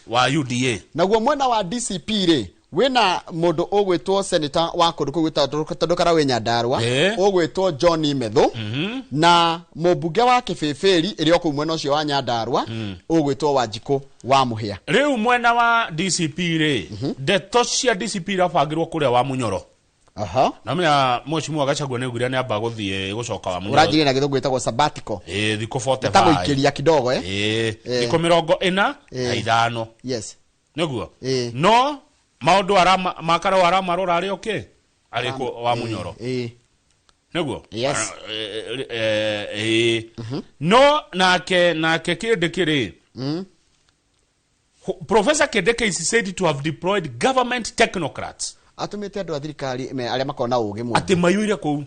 wa UDA. Naguo mwena wa DCP rĩ wĩna mũndũ ũgwĩtwo senator wa kũndũ kũu gwĩtagwo tondũ Karau wĩ Nyandarua ũgwĩtwo John Methu na mũmbunge wa Kĩbĩbĩri ĩrĩa kũu mwena ũcio wa Nyandarua ũgwĩtwo Wanjikũ wa Mũhĩa. Rĩu mwena wa DCP rĩ ndeto cia DCP irabangĩrwo kũrĩa wa Munyoro. Na menya mheshimiwa Gachagua nĩ augire nĩ amba gũthiĩ gũcoka wa Munyoro. Ũranjĩrĩria na gĩthũngũ gĩtagwo sabbatical. Thikũ 45. Ĩtagwo kidogo Thikũ 45. Yes. Nĩguo. No maũndũ arama Makarau aramarora arĩ okay arĩ wa Munyoro. Nĩguo. Yes. No nake Kindiki rĩ Professor Kindiki is said to have deployed government technocrats. Atũmĩte andũ a thirikari arĩa makoragwo na ũũgĩ mũno. Atĩ maiyũire kũu.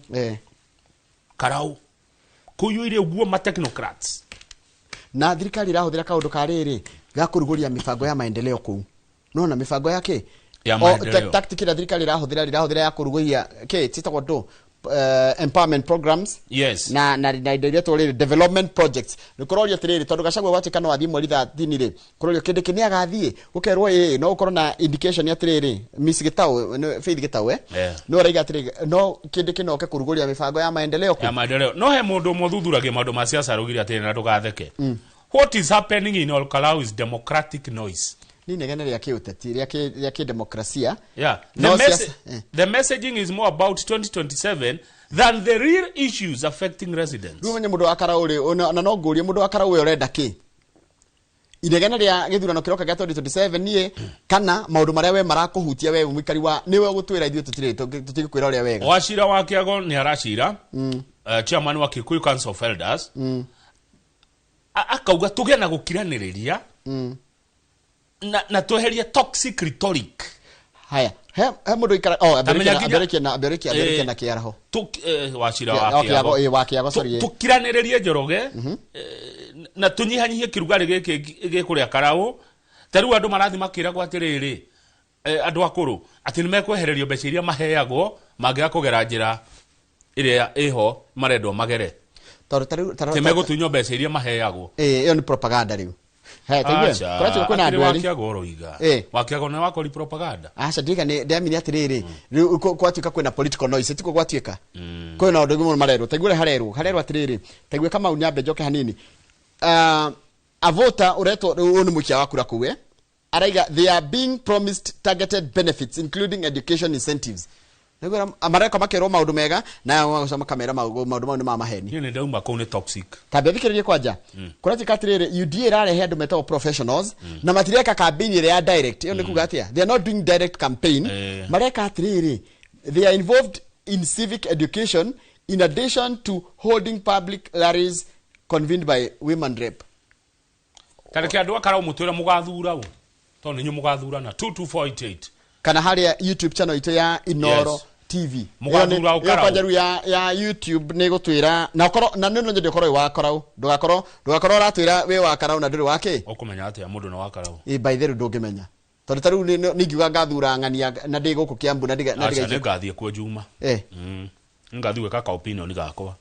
Karau. Kũiyũire ũguo ma technocrats. Na thirikari ĩrahũthĩra kaũndũ ka rĩrĩ ga kũrugũria mĩbango ya maendeleo kũu. Nona mĩbango ya kĩ? Ya maendeleo. Tactic ĩrĩa thirikari ĩrahũthĩra ya kũrugũria kĩ citagwo ndũ empowerment programs. Yes. Na indo iria tũrĩ development projects. Nĩ kũrorio atĩrĩrĩ tondũ Gachagua gwatuĩka no athiĩ mweri 30 rĩ kũrorio Kindiki nĩ agathiĩ gũkerwo ĩ no ũkorwo na indication atĩrĩrĩ Miss Gĩtaũ Faith Gĩtaũ no araiga atĩrĩrĩ no Kindiki no oke kũrugũria mĩbango ya maendeleo kũ. Ya maendeleo. No he mũndũ ũmwe ũthuthuragia maũndũ ma siasa araugire atĩrĩrĩ na ndũgatheke. What is happening in Olkalau is democratic noise. Ni inegene rĩa kĩũteti rĩa kĩdemokrasia. Yeah. The messaging is more about 2027 than the real issues affecting residents. Rĩu menye mũndũ wa Karau rĩ na no ngũrie mũndũ wa Karau we ũrenda kĩ? Inegene rĩa gĩthurano kĩroka gĩa 2027 niĩ kana maũndũ marĩa we marakũhutia we mũikari wa nĩwe ũgũtwĩra ithuĩ tũtirĩ tũtigũkwĩra ũrĩa wega. Wacira wa Kĩago nĩ aracira. Chairman wa Kikuyu Council of Elders. Akauga tũgĩe na gũkiranĩrĩria. Na tweherie toxic rhetoric. Haya, he mũndũ ikara ambĩrĩkie na Kĩaraho. Wacira wa Kĩago. Wa Kĩago sorry. Tũkiranĩrĩrie Njoroge na tũnyihanyihie kĩrugarĩ gĩkĩ gĩkũrĩa Karau. Ta rĩu andũ marathiĩ makĩragwo atĩrĩrĩ andũ akũrũ atĩ nĩ mekwehererio mbeca iria maheagwo mangĩaga kũgera njĩra ĩrĩa ĩho marendwo magere. Tondũ ta megũtunywo mbeca iria maheagwo. Ĩyo nĩ propaganda rĩu. He taigwe kũratuĩka kwĩna andũ erĩ Wakĩago ũroiga Wakĩago nĩ wakori propaganda. Aca ndika nĩ ndamini atĩrĩrĩ rĩu gwatuĩka kwĩna political noise tiko gwatuĩka kwĩna ũndũ ũmwe marerwo taigwe harerwo atĩrĩrĩ taigwe Kamau nyambe njoke hanini a voter ũretwo ũyũ nĩ mũikia wa kura kũu araiga they are being promised targeted benefits including education incentives. Nĩguo mareka makerwo maũndũ mega na magacoka makamera maũndũ mau nĩ ma maheni. Niĩ nĩ ndauma kũu nĩ toxic. Tambia thikĩrĩrie kwanja. Kũratuĩka atĩrĩrĩ UDA ĩrarehe andũ metagwo professionals na matireka campaign ĩrĩa ya direct. Ĩyo nĩ kuga atĩa? They are not doing direct campaign. Mareka atĩrĩrĩ they are involved in civic education in addition to holding public rallies convened by women rep. Tareke andũ a Karau mũtwĩre mũgathura ũ tondũ nĩ inyuĩ mũgathurana 22488 kana harĩa YouTube channel itũ ya Inoro TV. Mũgathura ũ Karau. Ĩyo ya YouTube nĩ gũtwĩra na ũkorwo na nĩ no nyende ũkorwo wĩ wa Karau. Ndũgakorwo ũratwĩra wĩ wa Karau na ndũrĩ wa kĩ? Ũkũmenya atĩa mũndũ nĩ wa Karau? By the way ndũngĩmenya. Tondũ ta rĩu nĩ ingiuga ngathura ng'ania na ndĩ gũkũ Kiambu na ndiga Aca nĩ ngathiĩ kuo Juma. Ngathiĩ gwĩka ka opinion gakwa.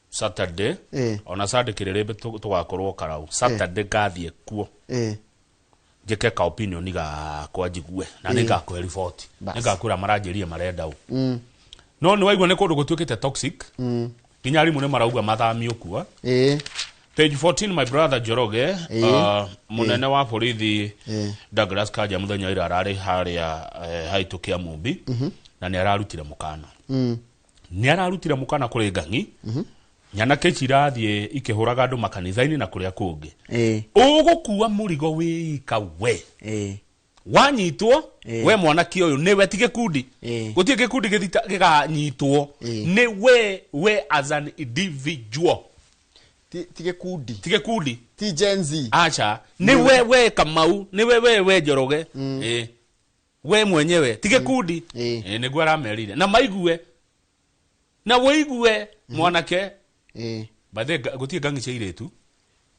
Saturday. Ona Sunday kĩrĩrĩmbĩ tũgakorwo Karau. Saturday ngathiĩ kuo. Njĩke ka opinion gakwa njigue na nĩngakũhe report. Nĩngakwĩra maranjĩrire marenda ũ. No nĩ waigua nĩ kũndũ gũtuĩkĩte toxic. Nginya arimũ nĩ marauga mathamio kuo. Page 14 my brother Njoroge, munene wa borithi Douglas Kanja muthenya ira ararĩ harĩa haitũ kĩa Mumbi na nĩ ararutire mũkana. Nĩ ararutire mũkana kũrĩ ng'ang'i. Nyanake ici irathiĩ ikĩhũraga andũ makanitha-inĩ na kũrĩa kũngĩ. Ũgũkua mũrigo wĩika we. Wanyitwo we mwanake ũyũ nĩwe ti gĩkundi. Gũtirĩ gĩkundi gĩkanyitwo. Nĩ we as an individual. Ti gĩkundi. Ti gĩkundi. Ti Gen Z. Acha. Nĩ we Kamau, nĩ we Njoroge. We mwenyewe ti gĩkundi. Nĩguo aramerire. Na maigue. Na wĩigue mwanake. By the gũtirĩ ng'ang'i cia airĩtu.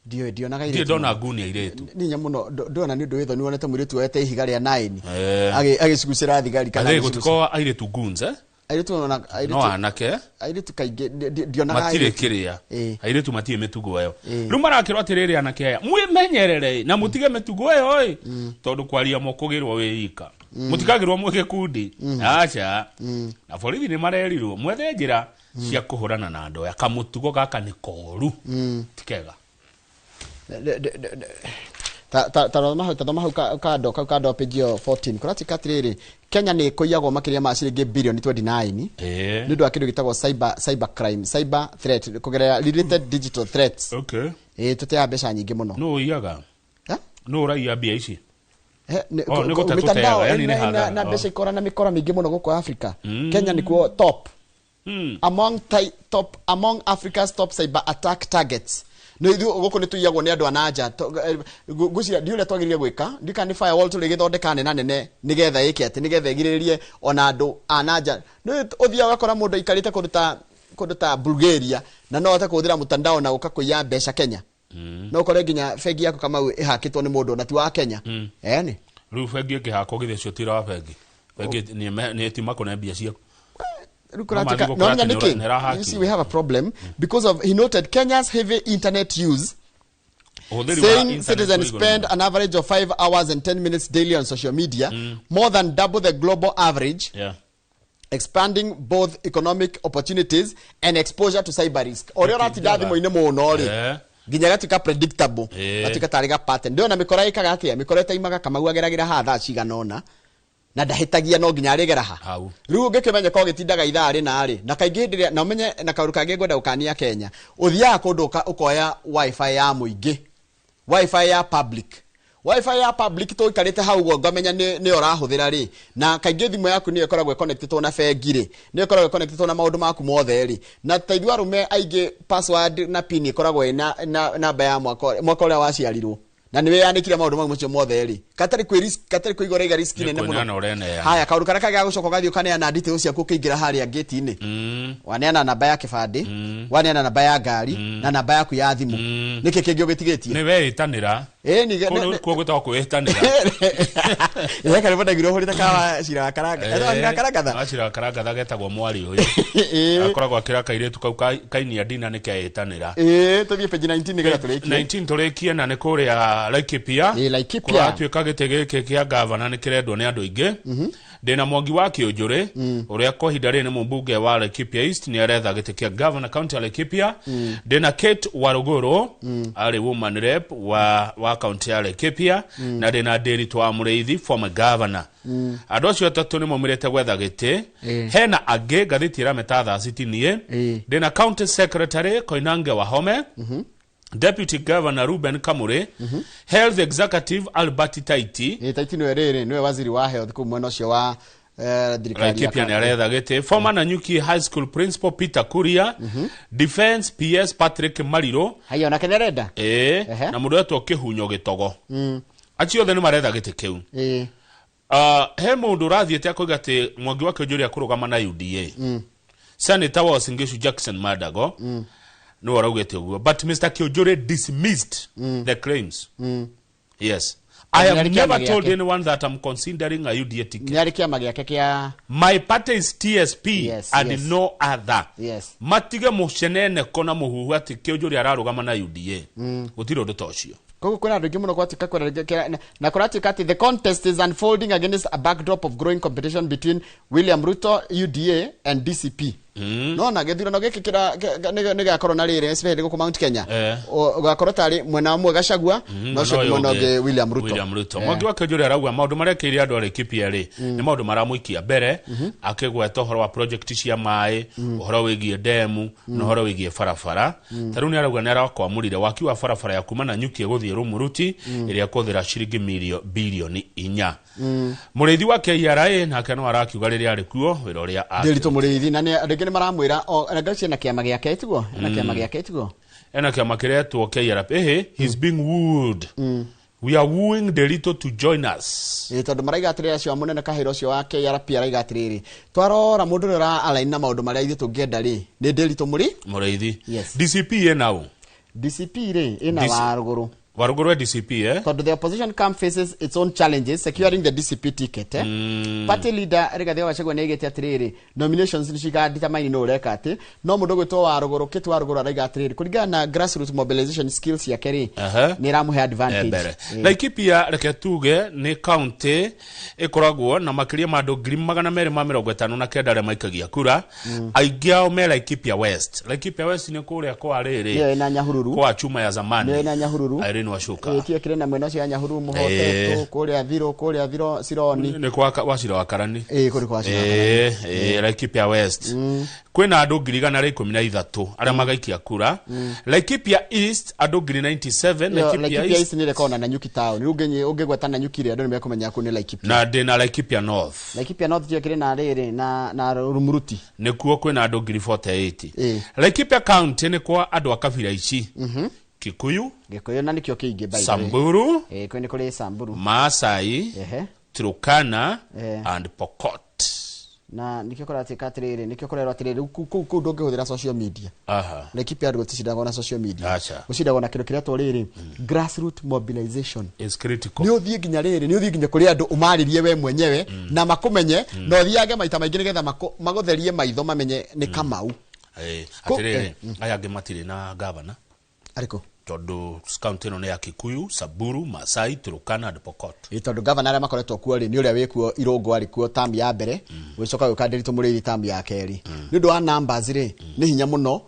Ndiũĩ, ndionaga airĩtu. Ndirĩ ndona nguni airĩtu. Nĩ mũno ndona nĩ ũndũ wĩ thoni wonete mũirĩtu woete ihiga rĩa 9. Agĩcugucĩra thigari kana gũtikoragwo airĩtu goons Airĩtu ona airĩtu. No anake. Airĩtu kaingĩ ndionaga matirĩ kĩrĩa. Airĩtu matirĩ mĩtugo ĩyo. Rĩu marakĩrwo atĩrĩrĩ anake aya, mwĩmenyerere na mũtige mĩtugo ĩyo ĩ. Tondũ kwaria mũkũgĩrwo wĩika. Mũtikagĩrwo mwĩ gĩkundi. Aca. Na borithi nĩ marerirwo mwethe njĩra cia kũhũrana na andũ aya. Kamũtugo gaka nĩ koru. Ti kega. Ta thoma hau kando kau kando page ĩyo 14 kũratuĩka atĩrĩrĩ Kenya nĩ ĩkũiyagwo makĩria ma ciringi bilioni 29 nĩ ũndũ wa kĩndũ gĩtagwo cyber crime, cyber threat kũgerera related digital threats. Tũteaga mbeca nyingĩ mũno. Nũ ũiyaga? Nũ ũraiya mbia ici? Mitandao na mbeca ikora na mĩkora mĩingĩ mũno gũkũ Africa. Kenya nĩkuo top. Among Africa's top cyber attack targets. No ithuĩ gũkũ nĩ tũiyagwo nĩ andũ a nanja. Ngwĩciria ndiũĩ ũrĩa twagĩrĩire gwĩka. Ndiũĩ kana nĩ firewall tũrĩgĩthondeka nene nene nĩgetha ĩke atĩ nĩgetha ĩgirĩrĩrie ona andũ a nanja. Nĩ ũthiaga ũgakora mũndũ aikarĩte kũndũ ta Bulgaria na no ahote kũhũthĩra mtandao na gũka kũiya mbeca Kenya. No ũkore nginya bengi yaku Kamau ĩhakĩtwo nĩ mũndũ ona ti wa Kenya. Ĩni. Rĩu bengi ĩngĩhakwo githĩ ũcio ti wĩra wa bengi. Bengi nĩ ĩtimakũ mbia ciaku. You see, we have a problem because of, he noted Kenya's heavy internet use, saying citizens spend an average of 5 hours and 10 minutes daily on social media, more than double the global average, expanding both economic opportunities and exposure to cyber risk. Ũrĩa ũratinda thimũ-inĩ mũno rĩ, nginya gatuĩka predictable, gatuĩka tarĩ ga pattern. Ndĩrona mĩkora ĩkaga atĩa, mĩkora ĩtaimaga Kamau ageragĩra haha thaa cigana ũna. Na ndahĩtagia no nginya arĩgera ha. Rĩu ũngĩkĩmenya korwo gĩtindaga ithaa rĩna rĩ, na kaingĩ hĩndĩ ĩrĩa, na ũmenye na kaũndũ kangĩ ngwenda gũkania Kenya, ũthiaga kũndũ ũkoya wifi ya mũingĩ, wifi ya public. Wifi ya public tũikarĩte hau ũguo ngamenya nĩyo ũrahũthĩra rĩ, na kaingĩ thimũ yaku nĩyo ĩkoragwo ĩconnectĩtwo na bengi rĩ, nĩyo ĩkoragwo ĩconnectĩtwo na maũndũ maku mothe rĩ, na ta ithuĩ arũme aingĩ password na pin ĩkoragwo ĩ na namba ya mwaka ũrĩa waciarirwo. Na nĩ wĩyanĩkire maũndũ mau macio mothe rĩ, katarĩ kwĩ risk, katarĩ kwĩigua ũraiga risk nene mũno. Haya, kaũndũ karĩa kangĩ gagũcoka ũgathiĩ ũkaneana details ciaku ũkĩingĩra harĩa gate-inĩ. Waneana namba ya kĩbandĩ, waneana namba ya ngari, na namba yaku ya thimũ. Nĩkĩ kĩngĩ ũgĩtigĩtie? Nĩ weĩtanĩra. Kũu gwĩtagwo kwĩĩtanĩra. Ĩĩ, karĩmwe ndaiguire ũhũrĩte kawa cira wa Karanga. Etagwo cira wa Karangatha? Wa cira wa Karangatha getagwo mwarĩ ũyũ. Akoragwo akĩra kairĩtu kau kainia ndina nĩ keĩtanĩra. Tũthiĩ page 19 nĩgetha tũrĩkie. 19 tũrĩkie na nĩ kũrĩa Laikipia. Laikipia. Kũratuĩka gĩtĩ gĩkĩ kĩa gavana nĩ kĩrendwo nĩ andũ aingĩ. Ndĩna Mwangi wa Kĩũnjũrĩ, ũrĩa kwa ihinda rĩrĩ nĩ mũmbunge wa Laikipia East, nĩ aretha gĩtĩ kĩa gavana county ya Laikipia. Ndĩna Kate Warũgũrũ, arĩ woman rep wa county ya Laikipia, na ndĩna Ndiritu wa Mũrĩithi, former governor. Andũ acio atatũ nĩ maumĩrĩte gwetha gĩtĩ. Hena angĩ ngathĩti ĩrameta thaa citinie. Ndĩna county secretary Koinange Wahome, Deputy Governor Ruben Kamure, Health Executive Albert Taiti. Taiti nĩwe rĩrĩ, nĩwe waziri wa health kũu mwena ũcio wa thirikari ya Laikipia nĩ aretha gĩtĩ. Former Nanyuki High School Principal Peter Kuria, Defense PS Patrick Mariro. Haya, onake nĩ arenda? Na mũndũ wetwo Kĩhunyo Gĩtogo. Acio othe nĩ maretha gĩtĩ kĩu. He mũndũ ũrathiĩte akoiga atĩ Mwangi wa Kĩũnjũrĩ akũrũgama na UDA. Senator wa Uasin Gishu Jackson Madago. No araugĩte ũguo. But Mr. Kĩũnjũrĩ dismissed the claims. Yes. I have never told anyone that I'm considering a UDA ticket. My party is TSP and no other. Matige mũcenene kona mũhuhu atĩ Kĩũnjũrĩ ararũgama na UDA. Gũtirĩ ũndũ ta ũcio. Koguo kwĩna andũ aingĩ mũno gwatuĩka kwĩna na kũratuĩka atĩ the contest is unfolding against a backdrop of growing competition between William Ruto UDA and DCP. Nona gĩthurano gĩkĩ nĩ gĩgakorwo na rĩrĩ especially gũkũ Mount Kenya. Ũgakorwo tarĩ mwena ũmwe Gachagua na ũcio ũngĩ mwena ũngĩ William Ruto. William Ruto. Mwangi wa Kĩonjũrĩ arauga maũndũ marĩa ekĩire andũ a Laikipia rĩ nĩ maũndũ maramũikia mbere, akĩgweta ũhoro wa project cia maĩ, ũhoro wĩgiĩ demu na ũhoro wĩgiĩ barabara. Ta rĩu nĩ arauga nĩ arakwamũrire waki wa barabara ya kuma Nanyuki gũthiĩ Rumuruti ĩrĩa ĩkũhũthĩra ciringi bilioni 4. Mũrĩithi wa KRA nake no arakiuga rĩrĩa arĩ kuo wĩra ũrĩa Ndĩritũ mũrĩithi na nĩ andũ aingĩ nĩ maramwĩra o na kĩama gĩake tiguo, ena kĩama gĩake tiguo, ena kĩama kĩretwo KRA. He's being wooed. We are wooing Nderitu to join us. Tondũ maraiga atĩrĩrĩ acio a mũnene Kahĩra ũcio wa KRP araiga atĩrĩrĩ twarora mũndũ ũrĩa ũra align na maũndũ marĩa ithuĩ tũngĩenda rĩ nĩ Nderitu Mũrĩithi. Yes. DCP ĩna ũ? DCP rĩ ĩna Warũgũrũ. Warũgũrũ e DCP Tondũ the opposition camp faces its own challenges securing the DCP ticket. Party leader Rigathi wa Gachagua nĩaigĩte atĩrĩrĩ nominations nĩ ciga determine nũ ũreka atĩ no mũndũ ũgwĩtwo Warũgũrũ Kĩtu Warũgũrũ araiga atĩrĩrĩ kũringana na grassroots mobilization skills yake rĩ nĩ ĩramũhe advantage. Laikipia reke tuge nĩ county ĩkoragwo na makĩria ma andũ 259,000 arĩa maikagia kura. Aingĩ ao me Laikipia West. Laikipia West nĩ kũrĩa kwa rĩrĩ nĩyo ĩna Nyahururu, kwa chuma ya zamani, nĩyo ĩna Nyahururu Irene Wacuka. Kĩo kĩrĩ na mwena ũcio ya Nyahururu mũhotetwo kũrĩa Thiro, kũrĩa Thiro Sironi nĩ kwa Wachira wa Karani. Kũrĩ kwa Wachira wa Karani. Laikipia West kwĩna andũ 113,000 arĩa magaikia kura. Laikipia East andũ 97. Laikipia East nĩ ĩrekona Nanyuki town. Rĩu ũngĩgweta Nanyuki rĩ andũ nĩ mekũmenya kũu nĩ Laikipia. Na ndĩna Laikipia North. Laikipia North kĩo kĩrĩ na rĩrĩ na Rumuruti nĩkuo kwĩna andũ 48,000. Laikipia County nĩ kwa andũ a kabira ici: Kikuyu, Gikuyu na nikio kĩingĩ by the way. Samburu, kwĩ nĩ kũrĩ Samburu, Maasai, Turkana and Pokot. Na nikio kũratuĩka atĩrĩrĩ nikio kũrerwo atĩrĩrĩ rĩu kũu ndũngĩhũthĩra social media. Laikipia andũ gũticindagwo na social media. Gũcindagwo na kĩndũ kĩretwo rĩrĩ grassroots mobilization is critical. Nĩ ũthiĩ nginya rĩrĩ nĩ ũthiĩ nginya kũrĩ andũ ũmarĩrie we mwenyewe na makũmenye na ũthiange maita maingĩ nĩgetha magũtherie maitho mamenye nĩ Kamau. Atĩrĩrĩ aya angĩ matirĩ na gavana arĩkũ? Tondũ county ĩno nĩ ya Kikuyu, Samburu, Maasai, Turkana and Pokot. Tondũ gavana arĩa makoretwo kuo rĩ nĩ ũrĩa wĩkuo Irũngũ arĩ kuo term ya mbere, gũcoka gũka Nderitu Mũrĩithi term ya kerĩ. Nĩ ũndũ wa numbers rĩ nĩ hinya mũno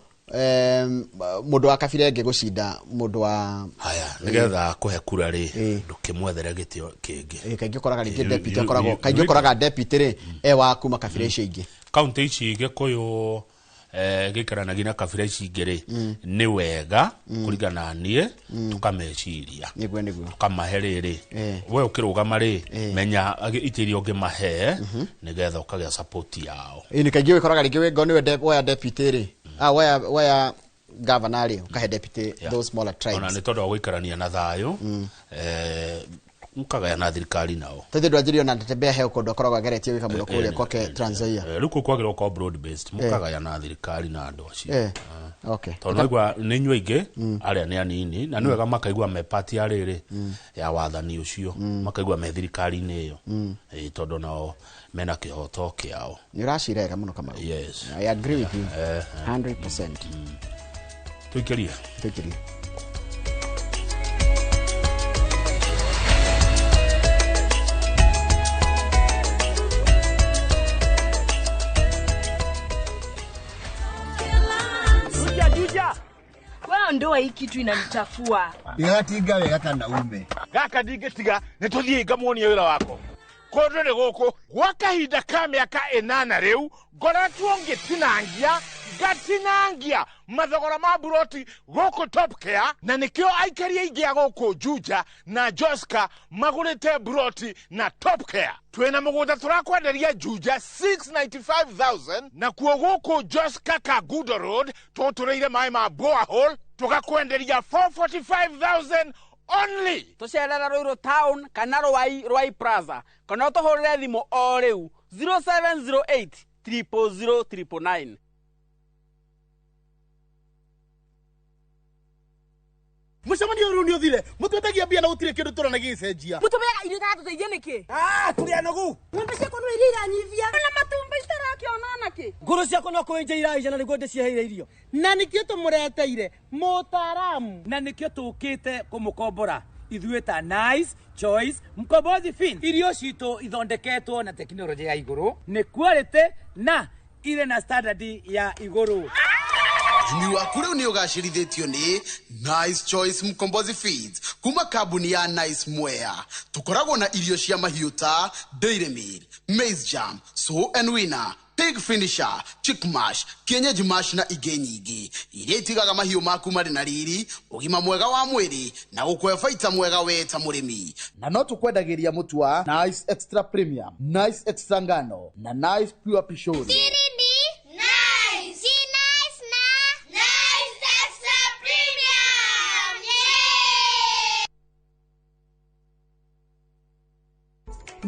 mũndũ wa kabira ĩngĩ gũcinda mũndũ wa haya nĩgetha kũhe kura rĩ ndũkĩmwethere gĩtĩo kĩngĩ. Kaingĩ ũkoraga rĩngĩ deputy akoragwo kaingĩ ũkoraga deputy rĩ e wa kuma kabira icio ingĩ. County ici Gĩkũyũ gĩikaranagia na kabira ici ingĩ rĩ nĩ wega kũringana na niĩ tũkameciria nĩguo tũkamahe rĩrĩ we ũkĩrũgama rĩ menya itĩ iria ũngĩmahe nĩgetha ũkagĩa support yao. Nĩ kaingĩ ũkoraga rĩngĩ wĩ nĩwe woya deputy rĩ woya governor rĩ ũkahe deputy those smaller tribes. Ona nĩ tondũ wa gũikarania na thayũ mukagaya na thirikari nao. Tondũ ndwanjirio na Natembeya he kũndũ akoragwo ageretie gwĩka mũno kũrĩa kwake Trans Nzoia. Rĩu kũu kwagĩrĩirwo gũkorwo broad based mukagaya na thirikari na andũ acio. Okay. Tondũ naigua nĩ inyuĩ aingĩ arĩa nĩ anini na nĩ wega makaigua me part ya rĩrĩ ya wathani ũcio makaigua me thirikari-inĩ ĩyo tondũ nao mena kĩhoto kĩao. Nĩ ũracira wega mũno Kamau. Yes. I agree with you 100%. Tũikĩrie. Tũikĩrie. Ndoa hii kitu inanichafua. Ndigatinga wega kana ume. Gaka ndingĩtiga nĩ tũthiĩ ngamuonie wĩra wako. Kũndũ nĩ gũkũ gwa kahinda ka mĩaka 8 rĩu ngoretwo ngĩtinangia ngatinangia mathogora ma buroti gũkũ Top Care, na nĩkĩo aikari aingĩ a gũkũ Juja na Joska magũrĩte buroti na Top Care. Twĩna mũgũnda tũrakwenderia Juja 695,000 na kuo gũkũ Joska Kangundo Road tũtũrĩire maĩ ma borehole tũgakwenderia 445,000 only. Tũcerera Ruiru town kana Ruai Plaza kana ũtũhũrĩre thimũ o rĩu 0708 000 999. Mũcemanio ũyũ nĩ ũthire mũtwetagia mbia na gũtirĩ kĩndũ tũrona gĩgĩcenjia. Mũtũmeaga irio itaratũteithia nĩkĩ? Tũrĩ anogu. Ng'ombe ciakwa no iria iranyivia na matumbĩ itara Ũrakĩona nakĩ? Nguru ciakwa no kũenja iraija na nĩguo ndĩciheire irio. Na nĩkĩo tũmũreteire mũtaaramu. Na nĩkĩo tũkĩte kũmũkombora ithuĩ ta Nice Choice Mkombozi Feeds. Irio citũ ithondeketwo na tekinoronjĩ ya igũrũ, nĩ quality na irĩ na standard ya igũrũ. Ũrĩmi waku rĩu nĩ ũgacĩrithĩtio nĩ Nice Choice Mkombozi Feeds kuma kambuni ya Nice Mwea. Tũkoragwo na irio cia mahiũ ta Dairy Meal, Maize Jam, Sow and Winner, Pig Finisher, Chick Mash, Kienyeji Mash na ingĩ nyingĩ iria itigaga mahiũ maku marĩ na riri, ũgima mwega wa mwĩrĩ na gũkũhe baita mwega we ta mũrĩmi. Na no tũkwendagĩria mũtu wa Nice Extra Premium, Nice Extra Ngano na Nice Pure Pishori. Nice. Nice na Nice Extra Premium. Yeah!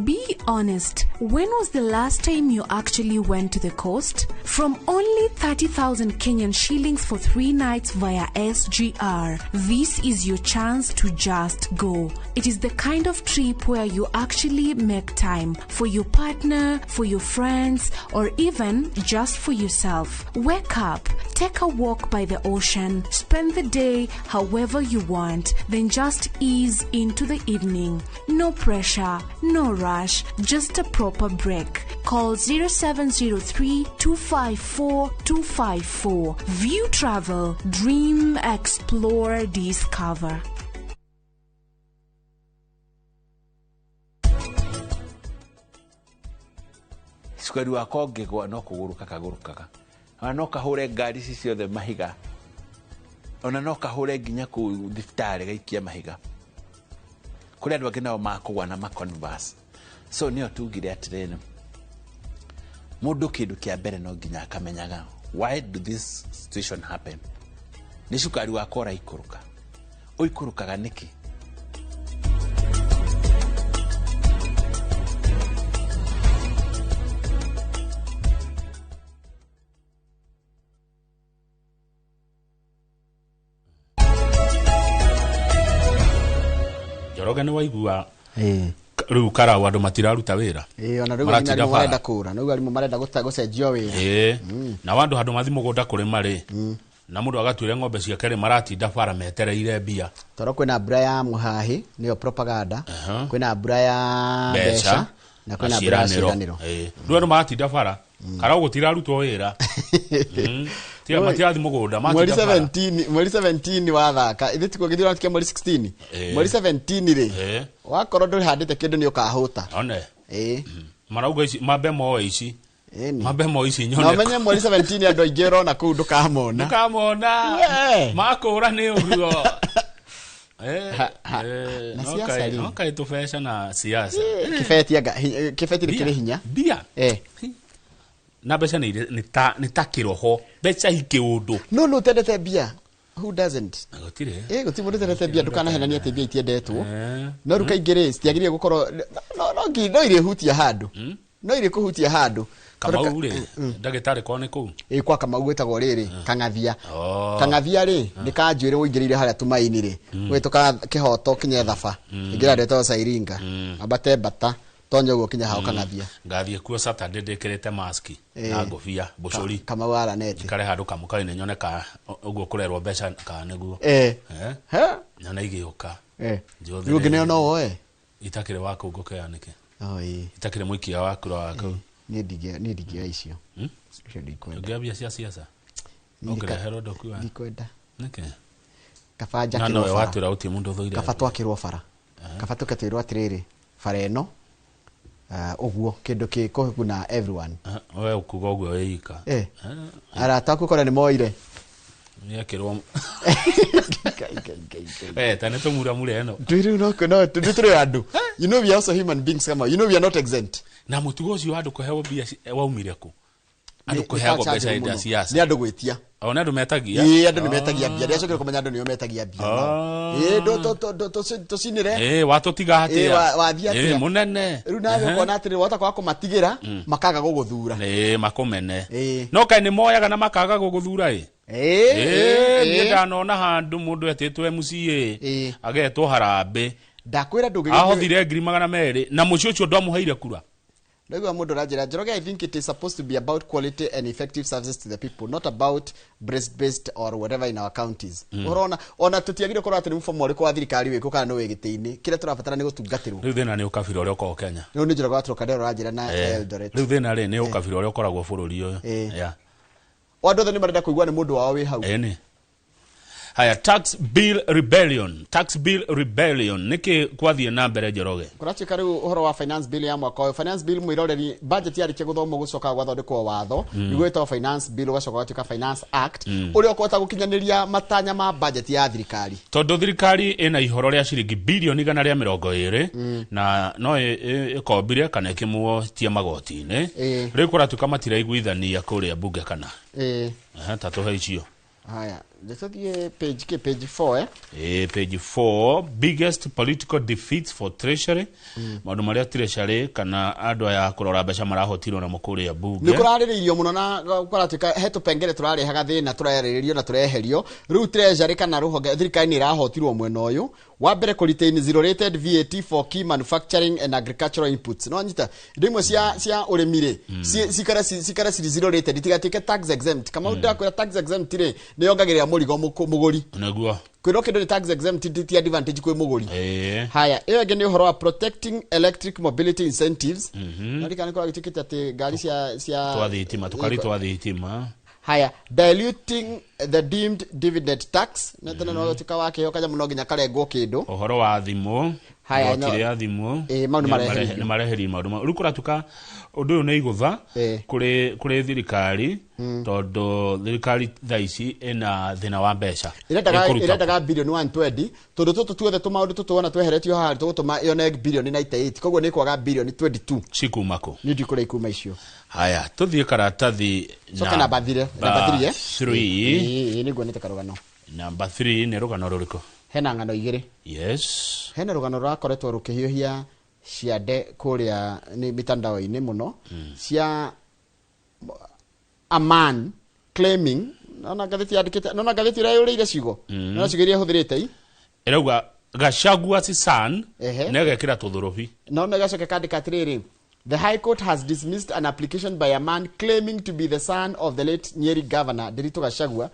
Be honest, when was the last time you actually went to the coast? From only 30,000 Kenyan shillings for 3 nights via SGR, this is your chance to just go. It is the kind of trip where you actually make time for your partner, for your friends, or even just for yourself. Wake up, take a walk by the ocean, spend the day however you want, then just ease into the evening. No pressure, no rush, just a proper break. Call 0703 254 254. View Travel, dream, explore, discover. Cukari wakwa ũngĩgwa no kũgũrũka kagũrũkaga, ona no kahũre ngari ici ciothe mahiga, ona no kahũre nginya kũu thibitarĩ gaikia mahiga. Kũrĩ andũ angĩ nao makũgwa na ma-converse. So nĩyo tugire atĩrĩrĩ, mũndũ kĩndũ kĩa mbere no nginya akamenyaga why do this situation happen. Nĩ cukari wakwa ũraikũrũka, ũikũrũkaga nĩkĩ? Njoroge nĩ waigua rĩu karau andũ matiraruta wĩra. Ona rĩu nginya arimũ marenda kũra, rĩu arimũ marenda gũcenjio wĩra. Na andũ handũ mathi mũgũnda kũrĩma rĩ, na mũndũ agatuĩre ng'ombe ciake rĩ, maratinda bara metereire mbia. Toro kwĩna mbura ya mũhahi, nĩyo propaganda, kwĩna mbura ya mbeca, na kwĩna mbura ya ciĩranĩro. Rĩu andũ maratinda bara, karau gũtirarutwo wĩra. Tiga matirathi mũgũnda, matinda bara. Mweri 17 wathaka, ithuĩ tikuo gĩthurano kĩa mweri 16. Mweri 17 rĩ, wakorwo ndũhandĩte kĩndũ nĩ ũkahũta. One. Marauga ici mambe moe ici. Mambe moe ici nyone. Na ũmenye mweri 17 andũ aingĩ ũrona kũu ndũkamona. Ndũkamona. Makũra nĩ ũguo. Na siasa rĩ. No kaĩ tũbeca na siasa. Kĩbeti anga, kĩbeti nĩ kĩrĩ hinya. Mbia. Na mbeca nĩ ta kĩroho, mbeca i kĩũndũ. No no utendete mbia. Who doesn't? Gũtirĩ. Gũtirĩ mũndũ ũtendete mbia, ndũkanahenanie atĩ mbia itiendetwo. No rĩu kaingĩ rĩ, citiagĩrĩire gũkorwo no irĩhutia handũ. No irĩkũhutia handũ. Kamau rĩ, ndagĩtarĩ kwao nĩ kũu? Kwa Kamau gwĩtagwo rĩrĩ, Kang'athia. Kang'athia rĩ, nĩ kanjuĩrĩ ũingĩrĩire harĩa Tumaini rĩ. Ũhĩtũka Kĩhoto kinya Thaba. Ingĩra handũ hetagwo Sairinga. Ambate Mbata. Tonya ũguo kinya hau Kang'athia. Ngathiĩ kuo Saturday ndĩkĩrĩte maski na ngũbia mbũcũri. Kamau aranete. Njikare handũ kamũkainĩ nyone ka ũguo kũrerwo mbeca kana nĩguo. Nyone igĩũka. Rĩu ũngĩneo no woe? Itakĩrĩ wa kũu ngũkĩoya nĩkĩ? Itakĩrĩ mũikia wa kura wa kũu. Niĩ ndingĩoya icio. Icio ndikwenda. Ũngĩoya mbia cia siasa? Ũngĩreherwo ndũkuoya? Ndikwenda. Nĩkĩ? Kaba njakĩrwo Na nowe bara. watwĩra gũtirĩ mũndũ ũthũire. Kaba twakĩrwo bara. Kaba tũke twĩrwo atĩrĩrĩ, bara ĩno ũguo kĩndũ gĩkũguna everyone. We ũkuga ũguo wĩ ika. Arata aku kora nĩ moire. Nĩekĩrwo. Ta nĩ tũmuramure ĩno. Rĩu no tũrĩ andũ. You know we are also human beings, kama. You know we are not exempt. Na mũtugo ũcio wa andũ kũheo mbia waumire kũ? Andũ kũheagwo mbeca hĩndĩ ya siasa. Nĩ andũ gwĩtia. O nĩ andũ metagia. Andũ nĩ metagia mbia. Ndĩracokire kũmenya andũ nĩo metagia mbia. Tũcinĩre. Watũtiga atĩa? Wathiĩ atĩa? Mũnene. Rĩu nawe ũkona atĩrĩrĩ, wahota kwaga kũmatigĩra, makaga gũgũthura. Makũmene. No kaĩ nĩ moyaga na makaga gũgũthura ĩ? Niĩ ndanona handũ mũndũ etĩtwo MCA agetwo harambĩ. Ndakwĩra ndũngĩ ahothire 200,000 na mũciĩ ũcio ndwamũheire kura. Ndaigua mũndũ ũranjĩra, Njoroge, I think it is supposed to be about quality and effective services to the people, not about breast based or whatever in our counties. Ũhoro ona tũtiagire gũkorwo atĩ nĩ mũbomo ũrĩkũ wa thirikari wĩkũ kana nĩ wĩ gĩtĩ-inĩ, kĩrĩa tũrabatara nĩ gũtungatĩrwo. Rĩu thĩna nĩ ũkabira ũrĩa ũkoragwo Kenya. Rĩu nĩ Njoroge wa Trocadero ũranjĩra na Eldoret. Rĩu thĩna rĩ nĩ ũkabira ũrĩa ũkoragwo bũrũri ũyũ. Yeah. O andũ othe nĩ marenda kũigua nĩ mũndũ wao wĩ hau. Ĩni. Haya, tax bill rebellion, tax bill rebellion, nĩkĩ kwathiĩ na mbere, Njoroge? Kũratuĩka rĩu ũhoro wa finance bill ya mwaka ũyũ, finance bill, mwĩroreri, budget yarĩkia gũthomwo gũcoka gwathondekwo watho nĩguo wĩtagwo finance bill, ũgacoka ũgatuĩka finance act ũrĩa ũkũhota gũkinyanĩria matanya ma budget ya thirikari. Tondũ thirikari ĩna ihoro rĩa ciringi bilioni 120 na no ĩkombire kana ĩkĩmuotie magoti-inĩ. Rĩu kũratuĩka matiraiguithania kũrĩa bunge kana Aha, ta tũhe icio. Haya, tũthiĩ page kĩ, page 4, eh? Page 4, biggest political defeats for treasury, maũndũ marĩa treasury kana andũ aya kũrora mbeca marahotirwo namo kũrĩa Nĩ bunge. Kũrarĩrĩirio mũno na kũratuĩka he tũpengere tũrarehaga thĩna, tũrarĩrĩrio na tũreherio. Rĩu treasury kana rũhonge thirikari nĩ ĩrahotirwo mwena ũyũ wa mbere, kũ retain zero rated VAT for key manufacturing and agricultural inputs. No nyita indo imwe cia ũrĩmi rĩ, cikare cirĩ zero rated, itigatuĩke tax exempt. Kama ndakwĩra tax exempt rĩ, nĩ yongagĩrĩra mũrigo mũgũri. Kwĩrwo kĩndũ nĩ tax exempt ti advantage kwĩ mũgũri. Haya, ĩyo ĩngĩ nĩ ũhoro wa protecting electric mobility incentives. Narikana nĩ kũragĩtuĩkĩte atĩ ngari cia Twa thitima, tũkari twa thitima. Haya, diluting the deemed dividend tax, na tena no gatuĩka wa kĩheo kanyamũ no nginya karengwo kĩndũ. Ũhoro wa thimũ. Haya, Igoti rĩa thimũ. Mau nĩ mareheririo. Nĩ mareheririo maũndũ mau. Rĩu kũratuĩka ũndũ ũyũ nĩ igũtha kũrĩ thirikari, tondũ thirikari thaa ici ĩna thĩna wa mbeca. Ĩkũruta Ĩrendaga bilioni 120, tondũ tũtũ tuothe tũmaũndũ tũtũ wona tweheretio haha tũgũtũma yone bilioni 98, koguo nĩ kwaga bilioni 22. Cikuma kũ? Nĩ ndikũrĩa ikuma icio. Haya, tũthiĩ karatathi. Coke namba thire, namba three, eh? 3. Ĩĩ, nĩ nguonete karũgano. Namba 3 nĩ rũgano rũrĩkũ? Hena ng'ano igĩrĩ. Hena rũgano rũrakoretwo rũkĩhiũhia ciande kũrĩa nĩ mitandao-inĩ mũno, cia a man claiming, nona ngathĩti yandĩkĩte, nona ngathĩti ĩrĩa yũrĩire ciugo, nona ciugo iria ĩhũthĩrĩte i Ĩrauga Gachagua's son. Nĩ agekĩra tũthũrũbi. No nĩ gacoka kandĩka atĩrĩrĩ, the high court has dismissed an application by a man claiming to be the son of the late Nyeri governor Ndiritu Gachagua,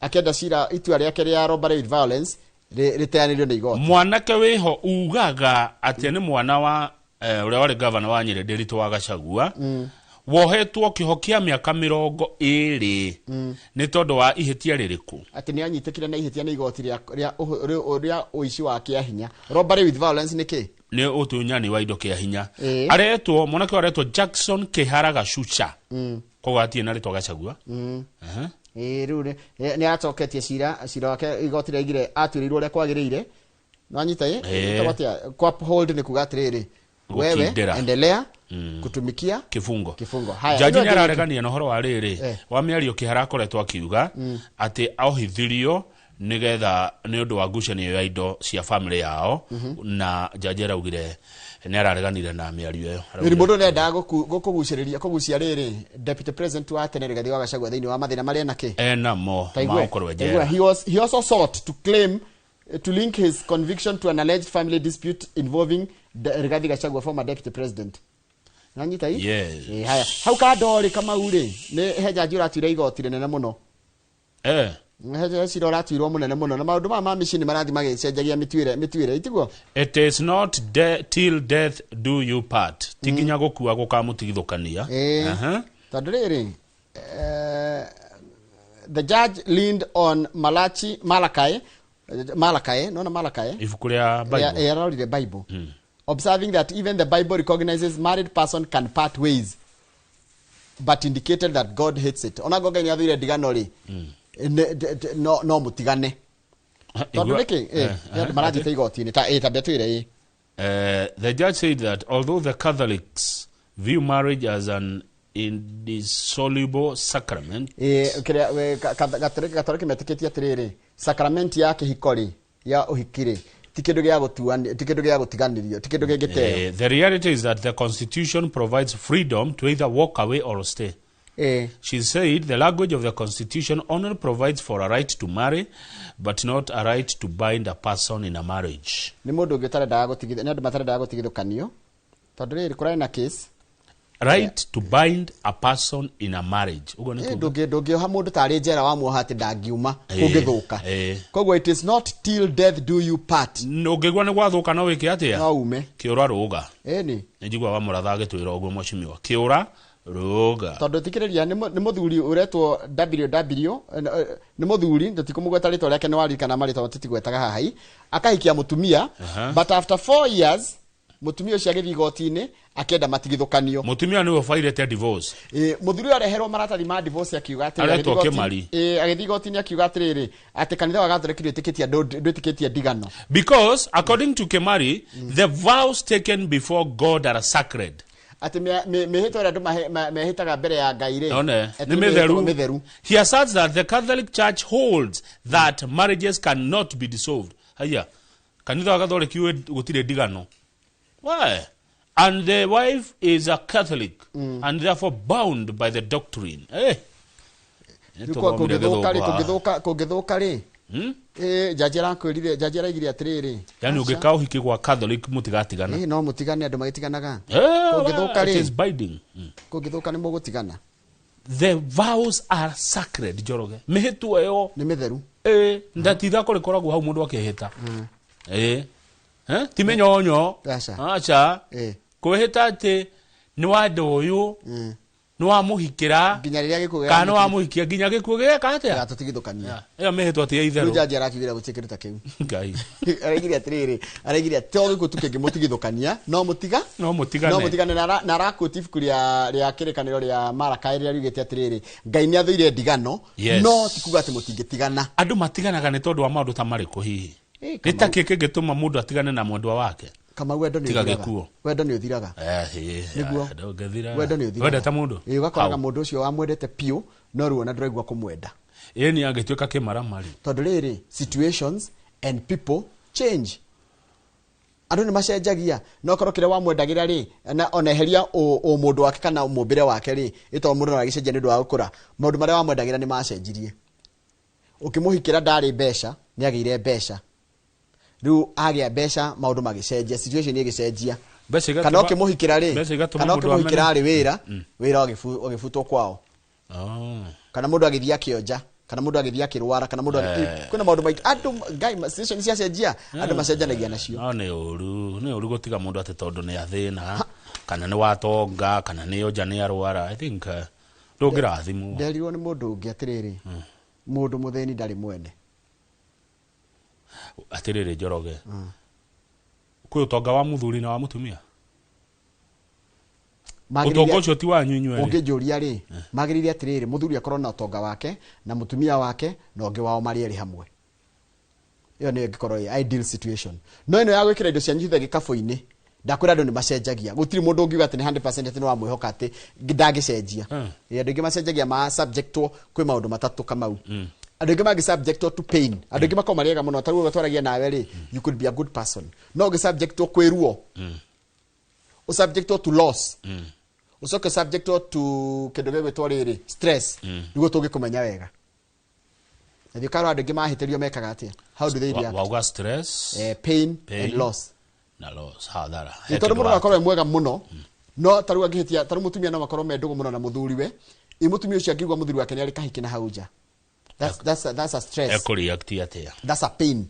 akĩenda cira itua rĩake rĩa robbery with violence rĩteanĩrio nĩ igoti. Mwanake wĩho ugaga atĩ nĩ mwana wa ũrĩa warĩ gavana wa Nyĩrĩ, Ndiritu wa Gachagua, wohetwo kĩoho kĩa mĩaka 20 nĩ tondũ wa ihĩtia rĩrĩkũ? Atĩ nĩ anyitĩkire na ihĩtia nĩ igoti rĩa ũici wa kĩa hinya. Robbery with violence nĩ kĩ? Nĩ ũtunyani wa indo kĩa hinya. Aretwo, mwanake ũyũ aretwo Jackson Kĩhara Gacuca, koguo atirĩ na rĩtwa Gachagua. Aha. Ĩĩ, rĩu nĩ acoketie cira wake, igoti rĩaigire atuĩrĩirwo ũrĩa kwagĩrĩire, nĩwanyita ĩ? Ĩtagwo atĩa? Ku uphold nĩ kuga atĩrĩrĩ, wewe Gũkindĩra. Endelea kutumikia kifungo. Kifungo. Haya, Jaji ĩno nĩ ĩngĩ. araregania na ũhoro wa rĩrĩ wa mĩario Kĩhara akoretwo akiuga atĩ ohithirio nĩgetha nĩ ũndũ wa ngucanio ya indo cia family yao, na jaji araugire nĩ arareganire na mĩario ĩyo. Nĩ mũndũ nĩendaga gũkũgucĩrĩria, kũgucia rĩrĩ deputy president wa tene Rigathi wa Gachagua thĩinĩ wa mathĩna marĩa nakĩ enamo Taigua, ma gũkorwo taigua, njera. he also sought to claim to link his conviction to an alleged family dispute involving Rigathi Gachagua, former deputy president. Nanyita i? Yes. Haya, hau kando rĩ, Kamau rĩ, nĩ he jaji ũratuire igoti rĩnene mũno. He cira ũratuirwo mũnene mũno, na maũndũ maya ma mĩciĩ nĩ marathiĩ magĩcenjagia mĩtuĩre, itiguo? It is not till death do you part, ti nginya gũkua gũkamũtigithũkania. Aha. Tondũ rĩrĩ, the judge leaned on Malachi Malachi Malachi, nona Malachi Ibuku rĩa Bible. Yarorire Bible, observing that even the Bible recognizes married person can part ways, but indicated that God hates it. Ona ngo Ngai nĩ athũire ndigano rĩ, no mũtigane tondũ nĩkĩ? Nĩ andũ marathiĩte igoti-inĩ ta tambia twĩre ĩ. The judge said that although the Catholics view marriage as an indissoluble sacrament, Kĩrĩa Gatoreki metĩkĩtie atĩrĩrĩ, sacrament ya kĩhiko rĩ, ya ũhiki rĩ, ti kĩndũ gĩa gũtuani, ti kĩndũ gĩa gũtiganĩrio, ti kĩndũ gĩngĩteo. The reality is that the constitution provides freedom to either walk away or stay. She said the language of the constitution only provides for a right to marry, but not a right to bind a person in a marriage. Nĩ mũndũ ũngĩ ũtarendaga gũtigithũ, nĩ andũ matarendaga gũtigithũkanio, tondũ rĩrĩ kũrarĩ na case. Right to bind a person in a marriage. Ũguo nĩ kuga. Ndũngĩoha mũndũ tarĩ njera wamuoha atĩ ndangiuma kũngĩthũka. Koguo it is not till death do you part. Ũngĩigua nĩ gwathũka no wĩke atĩa? No ume. Kĩũra rũga. Ĩni. Nĩ njiguaga wa mũratha agĩtwĩra ũguo mheshimiwa. Kĩũra rũga. Tondũ thikĩrĩria nĩ mũthuri ũretwo WW, nĩ mũthuri tũtikũmũgweta rĩtwa rĩake, nĩ waririkana marĩtwa tũtigwetaga haha hi, akahikia mũtumia. But after 4 years mũtumia ũcio agĩthiĩ igoti-inĩ akĩenda matigithũkanio. Mũtumia nĩwe ũbairĩte divorce. Mũthuri ũyũ areherwo maratathi ma divorce akiuga atĩrĩrĩ, Aretwo Kĩmari. Agĩthiĩ igoti-inĩ akiuga atĩrĩrĩ, atĩ kanitha wa Gatoreki ndwĩtĩkĩtie ndigano. Because according to Kemari, the vows taken before God are sacred. Atĩ mĩhĩtwa ĩrĩa andũ mehĩtaga mbere ya Ngai rĩ, One, atĩ nĩ nĩ mĩhĩtwa mĩtheru. mĩtheru. He asserts that the Catholic Church holds that marriages cannot be dissolved. Haya, kanitha wa Gatoreki gũtirĩ ndigano. Why? And the wife is a Catholic and therefore bound by the doctrine. Rĩu kũngĩthũka rĩ, jaji arakwĩrire, jaji araigire atĩrĩrĩ. Yani ũngĩka ũhiki gwa Catholic mũtigatigana. No mũtigane, andũ magĩtiganaga. Kũngĩthũka rĩ, it is binding. Kũngĩthũka nĩ mũgũtigana. The vows are sacred, Njoroge. Mĩhĩtwa ĩyo nĩ mĩtheru. Ndatitha kũrĩkoragwo hau mũndũ akĩhĩta. Ti mĩnyonyo. Aca. Kwĩhĩta atĩ nĩ wenda ũyũ, nĩ wamũhikĩra, nginya rĩrĩa gĩkuũ kana nĩ wamũhikia nginya gĩkuũ gĩgeka atĩa? Tũtigithũkania. Ĩyo mĩhĩtwa ti ya itherũ. Rĩu jaji arakiugĩra gũtirĩ kĩndũ ta kĩu. Ngai. Araigire atĩrĩrĩ, araigire atĩ to gĩkuũ tu kĩngĩmũtigithũkania, no mũtiga? No mũtigane. No mũtigane. Na araquote ibuku rĩa kĩrĩkanĩro rĩa Malakai rĩrĩa riugĩte atĩrĩrĩ, Ngai nĩ athũire ndigano, no ti kuuga atĩ mũtingĩtigana. Andũ matiganaga nĩ tondũ wa maũndũ ta marĩkũ hihi? Nĩ ta kĩ kĩngĩtũma mũndũ atigane na mwendwa wake? Kamau, wendo nĩ Tiga ũthiraga. gĩkuũ. Wendo nĩ ũthiraga. Nĩguo. Ndũngĩthira. Wendo nĩ ũthiraga. Wendete mũndũ? Ũgakoraga mũndũ ũcio wamwendete piũ, no rĩu ona ndũraigua kũmwenda. Ĩni angĩtuĩka kĩmaramari. Tondũ rĩrĩ, situations and people change. Andũ nĩ macenjagia. No korwo kĩrĩa wamwendagĩra rĩ, na ona eheria ũmũndũ wake kana mũmbĩre wake rĩ, ĩtondũ mũndũ no agĩcenjia nĩ ũndũ wa gũkũra. Maũndũ marĩa wamwendagĩra nĩ macenjirie. Ũkĩmũhikĩra ndarĩ mbeca, nĩ agĩire mbeca. Rĩu agĩa mbeca maũndũ magĩcenjia, situation ĩgĩcenjia. Kana ũkĩmũhikĩra rĩ, Mbeca igatũma kana mũndũ ũkĩmũhikĩra amene. arĩ wĩra, wĩra ũgĩbutwo kwao. Kana mũndũ agĩthiĩ akĩonja, kana mũndũ agĩthiĩ akĩrwara, kana mũndũ kwĩna maũndũ maingĩ. Andũ, Ngai, situation ciacenjia, andũ macenjanagia nacio. No nĩ ũru, nĩ ũru gũtiga mũndũ atĩ tondũ nĩ athĩna, kana nĩ watonga, kana nĩ onja nĩ arwara. I think ndũngĩrathimwo. Nderirwo nĩ mũndũ ũngĩ atĩrĩrĩ, mũndũ mũthĩni ndarĩ mwene. Atĩrĩrĩ Njoroge, kwĩ ũtonga wa mũthuri na wa mũtumia? Ũtonga ũcio ti wanyu inyuĩ erĩ? Ũngĩnjũria rĩ, magĩrĩire atĩrĩrĩ, mũthuri akorwo na ũtonga wake na mũtumia wake na ũngĩ wao marĩ erĩ hamwe. Ĩyo nĩyo ĩngĩkorwo ĩ ideal situation. No ĩno ya gwĩkĩra indo cianyu ciothe gĩkabũ-inĩ, ndakwĩra andũ nĩ macenjagia. Gũtirĩ mũndũ ũngiuga atĩ nĩ 100% atĩ nĩ wamwĩhoka atĩ ndangĩcenjia. Andũ aingĩ macenjagia ma subjectwo kwĩ maũndũ matatũ Kamau. Andũ aingĩ mangĩ subjectwo to pain. Andũ aingĩ makoragwo marĩ ega mũno, ta rĩu twaragia nawe rĩ, you could be a good person. No ũngĩ subjectwo kwĩ ruo, ũsubjectwo to loss, ũcoke subjectwo to kĩndũ gĩgwĩtwo rĩrĩ stress, nĩguo tũngĩkũmenya wega. Na thiĩ ũkarora andũ aingĩ mahĩtĩrio mekaga atĩa? How do they react? Wauga stress, pain, pain and loss. Na loss, hathara. Nĩ tondũ mũndũ no akorwo e mwega mũno, no ta rĩu angĩhĩtia, ta rĩu mũtumia no makorwo me ndũgũ mũno na mũthuriwe, ĩ mũtumia ũcio angĩigua mũthuri wake nĩ arĩ kahiki na hau nja. That's a stress. Ekũreact atĩa? That's a pain.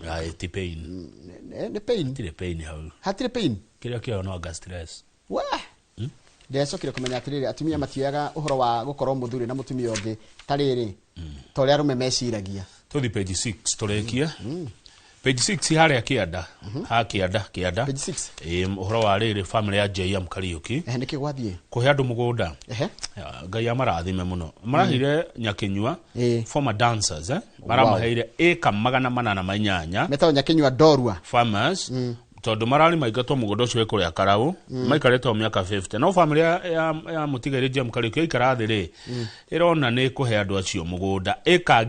Ai, ti pain. Nĩ pain. Hatirĩ pain hau. Hatirĩ pain. Kĩrĩa kĩoyo no anga stress. Wah! Ndĩracokire kũmenya atĩrĩrĩ, atumia matioyaga ũhoro wa gũkorwo mũthuri na mũtumia ũngĩ ta rĩrĩ, ta ũrĩa arũme meciragia. Tũthiĩ page 6 tũrĩkie. Page 6 harĩa kĩanda. Ha kĩanda, kĩanda. Page 6. Ũhoro wa rĩrĩ family ya JM Kariuki. Nĩkĩ gwathiĩ? Kũhe andũ mũgũnda. Ngai amarathime mũno. Marahire Nyakinyua, former dancers, Maramaheire ĩka magana manana ma inyanya. Metagwo Nyakinyua Ndorua. Farmers. Tondũ mararĩ maingatwo mũgũnda ũcio wĩ kũrĩa Karau, maikarĩte o mĩaka 50. No family ya mũtigairĩ JM Kariuki yaikara thĩ rĩ, ĩrona nĩ kũhe andũ acio mũgũnda. Ĩka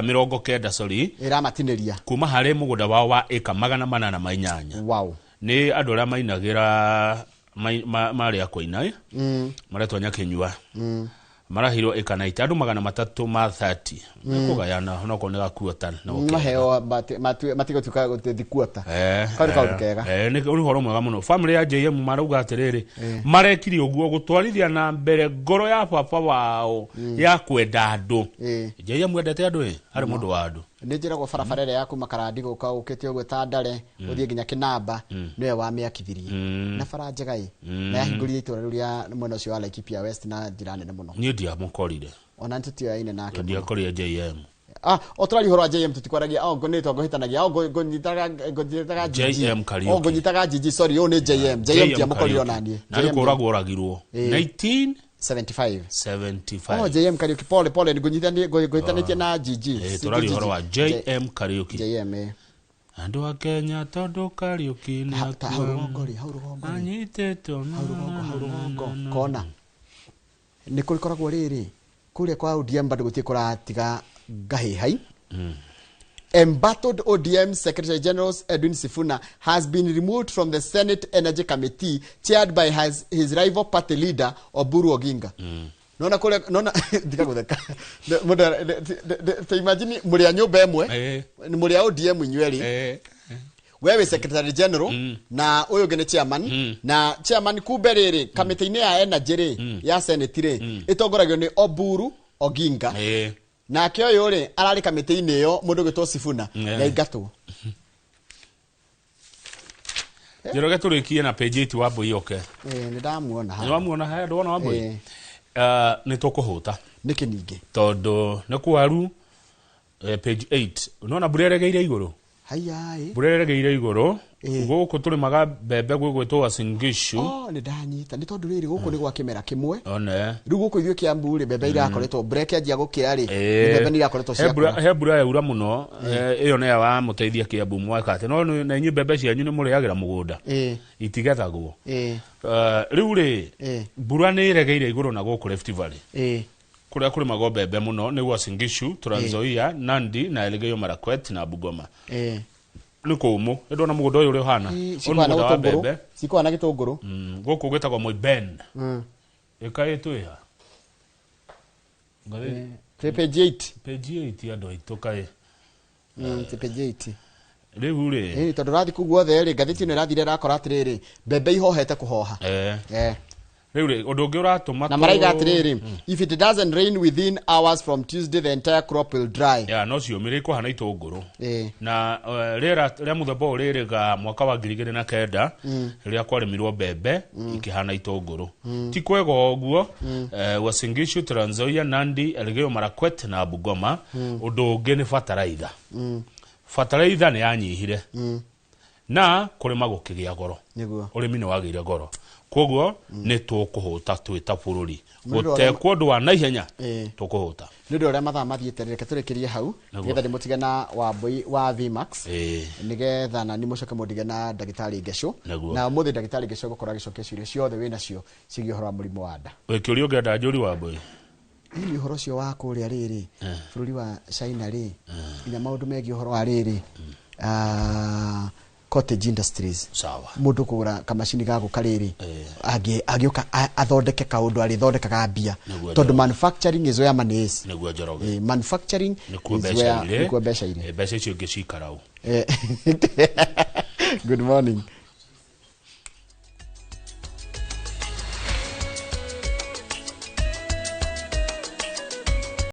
90, sorry. Ĩramatinĩria. Kuma harĩ mũgũnda wao wa ĩka magana manana ma inyanya. Wow. Nĩ andũ arĩa mainagĩra marĩ a kũina, maretwo Nyakinyua. Marahirwo ĩka 90 andũ 330 mekũgayana onokorwo nĩ gakuota na Maheo matigũtuĩka gũthiĩ kuota. Kau nĩ kaũndũ kega. Nĩ ũhoro mwega mũno. Family ya JM marauga atĩrĩrĩ, marekire ũguo gũtwarithia na mbere ngoro ya baba wao ya kwenda andũ. JM endete andũ ĩ, arĩ mũndũ wa andũ. Nĩ njĩragwo barabara ĩrĩa ya kuma Karandi gũka ũkĩte ũguo ta Ndare ũthiĩ nginya Kĩnamba nĩwe wamĩakithirie na bara njega ĩ na yahingũrire itũra rĩu rĩa mwena ũcio wa Laikipia West na njĩra nene mũno. Niĩ ndiamũkorire. Ona nĩ tũtioyaine nake. Ndiakorire JM. O tũraria ũhoro wa JM tũtikwaragia o nĩ ngũhĩtanagia o ngũnyitaga GG. JM Kariuki. O ngũnyitaga GG, sorry, ũyũ nĩ JM. JM ndiamũkorire ona niĩ. Na nĩ kũragwo oragirwo 1975. 75. Oh, JM Kariuki, pole pole, ngũnyitanĩtie na GG. Tũraria ũhoro wa JM Kariuki. JM. Andũ a Kenya tondũ Kariuki nĩ akua. Hau rũgongo rĩ, hau rũgongo rĩ. Anyitĩtwo hau rũgongo, hau rũgongo. Kona. Nĩ kũrĩkoragwo rĩrĩ kũrĩa kwa ODM bado gũtirĩ kũratiga ngahĩhai. Embattled ODM Secretary General Edwin Sifuna has been removed from the Senate Energy Committee chaired by his rival party leader Oburu Oginga. Nona kule nona ndika gutheka. Mundu te imagine muri a nyumba ĩmwe ni muri a ODM inyueri. Wewe Secretary General na uyu ũngĩ nĩ chairman na chairman kumbe rĩrĩ kamĩtĩ-inĩ ya energy rĩ ya Senate rĩ ĩtongoragio nĩ Oburu Oginga. Nake ũyũ rĩ ararĩ kamĩtĩ-inĩ ĩyo mũndũ ũgĩtwo Sifuna na ingatwo. Njoroge tũrĩkie na page 8 wa Mbui oke. Nĩ ndamuona haha. Nĩ wamuona haha, ndwona wa Mbui? Nĩ tũkũhũta. Nĩkĩ ningĩ? Tondũ nĩ kwaru page 8. Unaona mbura ĩregeire igũrũ? Haiya ĩ. Mbura ĩregeire igũrũ. Gũkũ tũrĩmaga mbembe gwĩgwĩtwo Uasin Gishu. Oh, nĩ ndanyita. Nĩ tondũ rĩrĩ gũkũ nĩ gwa kĩmera kĩmwe. One. Rĩu gũkũ ithuĩ Kiambu rĩ mbembe irakoretwo mbura ĩkĩanjia gũkĩra rĩ mbembe nĩ irakoretwo ciakũra. He mbura yaura mũno ĩyo nĩyo wamũteithia Kiambu mwaka atĩ no na inyuĩ mbembe cianyu nĩ mũrĩagĩra mũgũnda. Itigethagwo. Rĩu rĩ mbura nĩ ĩregeire igũrũ na gũkũ Rift Valley. Kũrĩa kũrĩmagwo mbembe mũno nĩ Uasin Gishu, Trans Nzoia, Nandi na Elgeyo Marakwet na Bungoma. Nĩ kũũmũ. Nĩ ndona mũgũnda ũyũ ũrĩa ũhana. Cikũhana gĩtũngũrũ. Cikũhana gĩtũngũrũ. Gũkũ gwĩtagwo Moiben. Ĩka ĩtwĩha. Twĩ page 8. Page 8 andũ aitũ kaĩ. Twĩ page 8. Rĩu rĩ. Tondũ ũrathiĩ kũu guothe rĩ ngathĩti ĩno ĩrathire ĩrakora atĩrĩrĩ mbembe ihohete kũhoha. Rĩu rĩ ũndũ ũngĩ ũratũma na maraiga atĩrĩrĩ if it doesn't rain within hours from Tuesday the entire crop will dry. Ya no ciũmĩre ikũhana itũngũrũ. Na rĩera rĩa mũthemba ũyũ rĩrĩga mwaka wa 2009 rĩrĩa kwarĩmirwo mbembe ikĩhana itũngũrũ. Ti kwega ũguo Uasin Gishu, Trans Nzoia, Nandi, Elgeyo Marakwet na Bungoma. Ũndũ ũngĩ nĩ bataraitha. Bataraitha nĩ yanyihire. Na kũrĩma gũkĩgĩa goro. Ũrĩmi nĩ wagĩire goro. Koguo nĩ tũkũhũta twĩ ta bũrũri gũtekwo ũndũ wa naihenya tũkũhũta. Nĩ ũndũ ũrĩa mathaa mathiĩte reke tũrĩkĩrie hau nĩgetha ndĩmũtige na Wambui wa Vmax nĩgetha na nimũcoke mũndige na ndagĩtarĩ Ngecũ. Na ũmũthĩ ndagĩtarĩ Ngecũ egũkorwo agĩcokia ciũria ciothe wĩnacio ciĩgiĩ ũhoro wa mũrimũ wa nda. Wĩ kĩũria ũngĩenda njũri Wambui? Hihi ũhoro ũcio wa kũrĩa rĩrĩ bũrũri wa China rĩ nginya maũndũ megiĩ ũhoro wa rĩrĩ cottage industries. Sawa. Mũndũ kũgũra kamacini ga gũka rĩrĩ angĩũka athondeke kaũndũ arĩthondekaga mbia tondũ manufacturing is where money is. Nĩguo Njoroge. Manufacturing is where nĩkuo mbeca irĩ. Mbeca icio ingĩ cikara ũ. Good morning.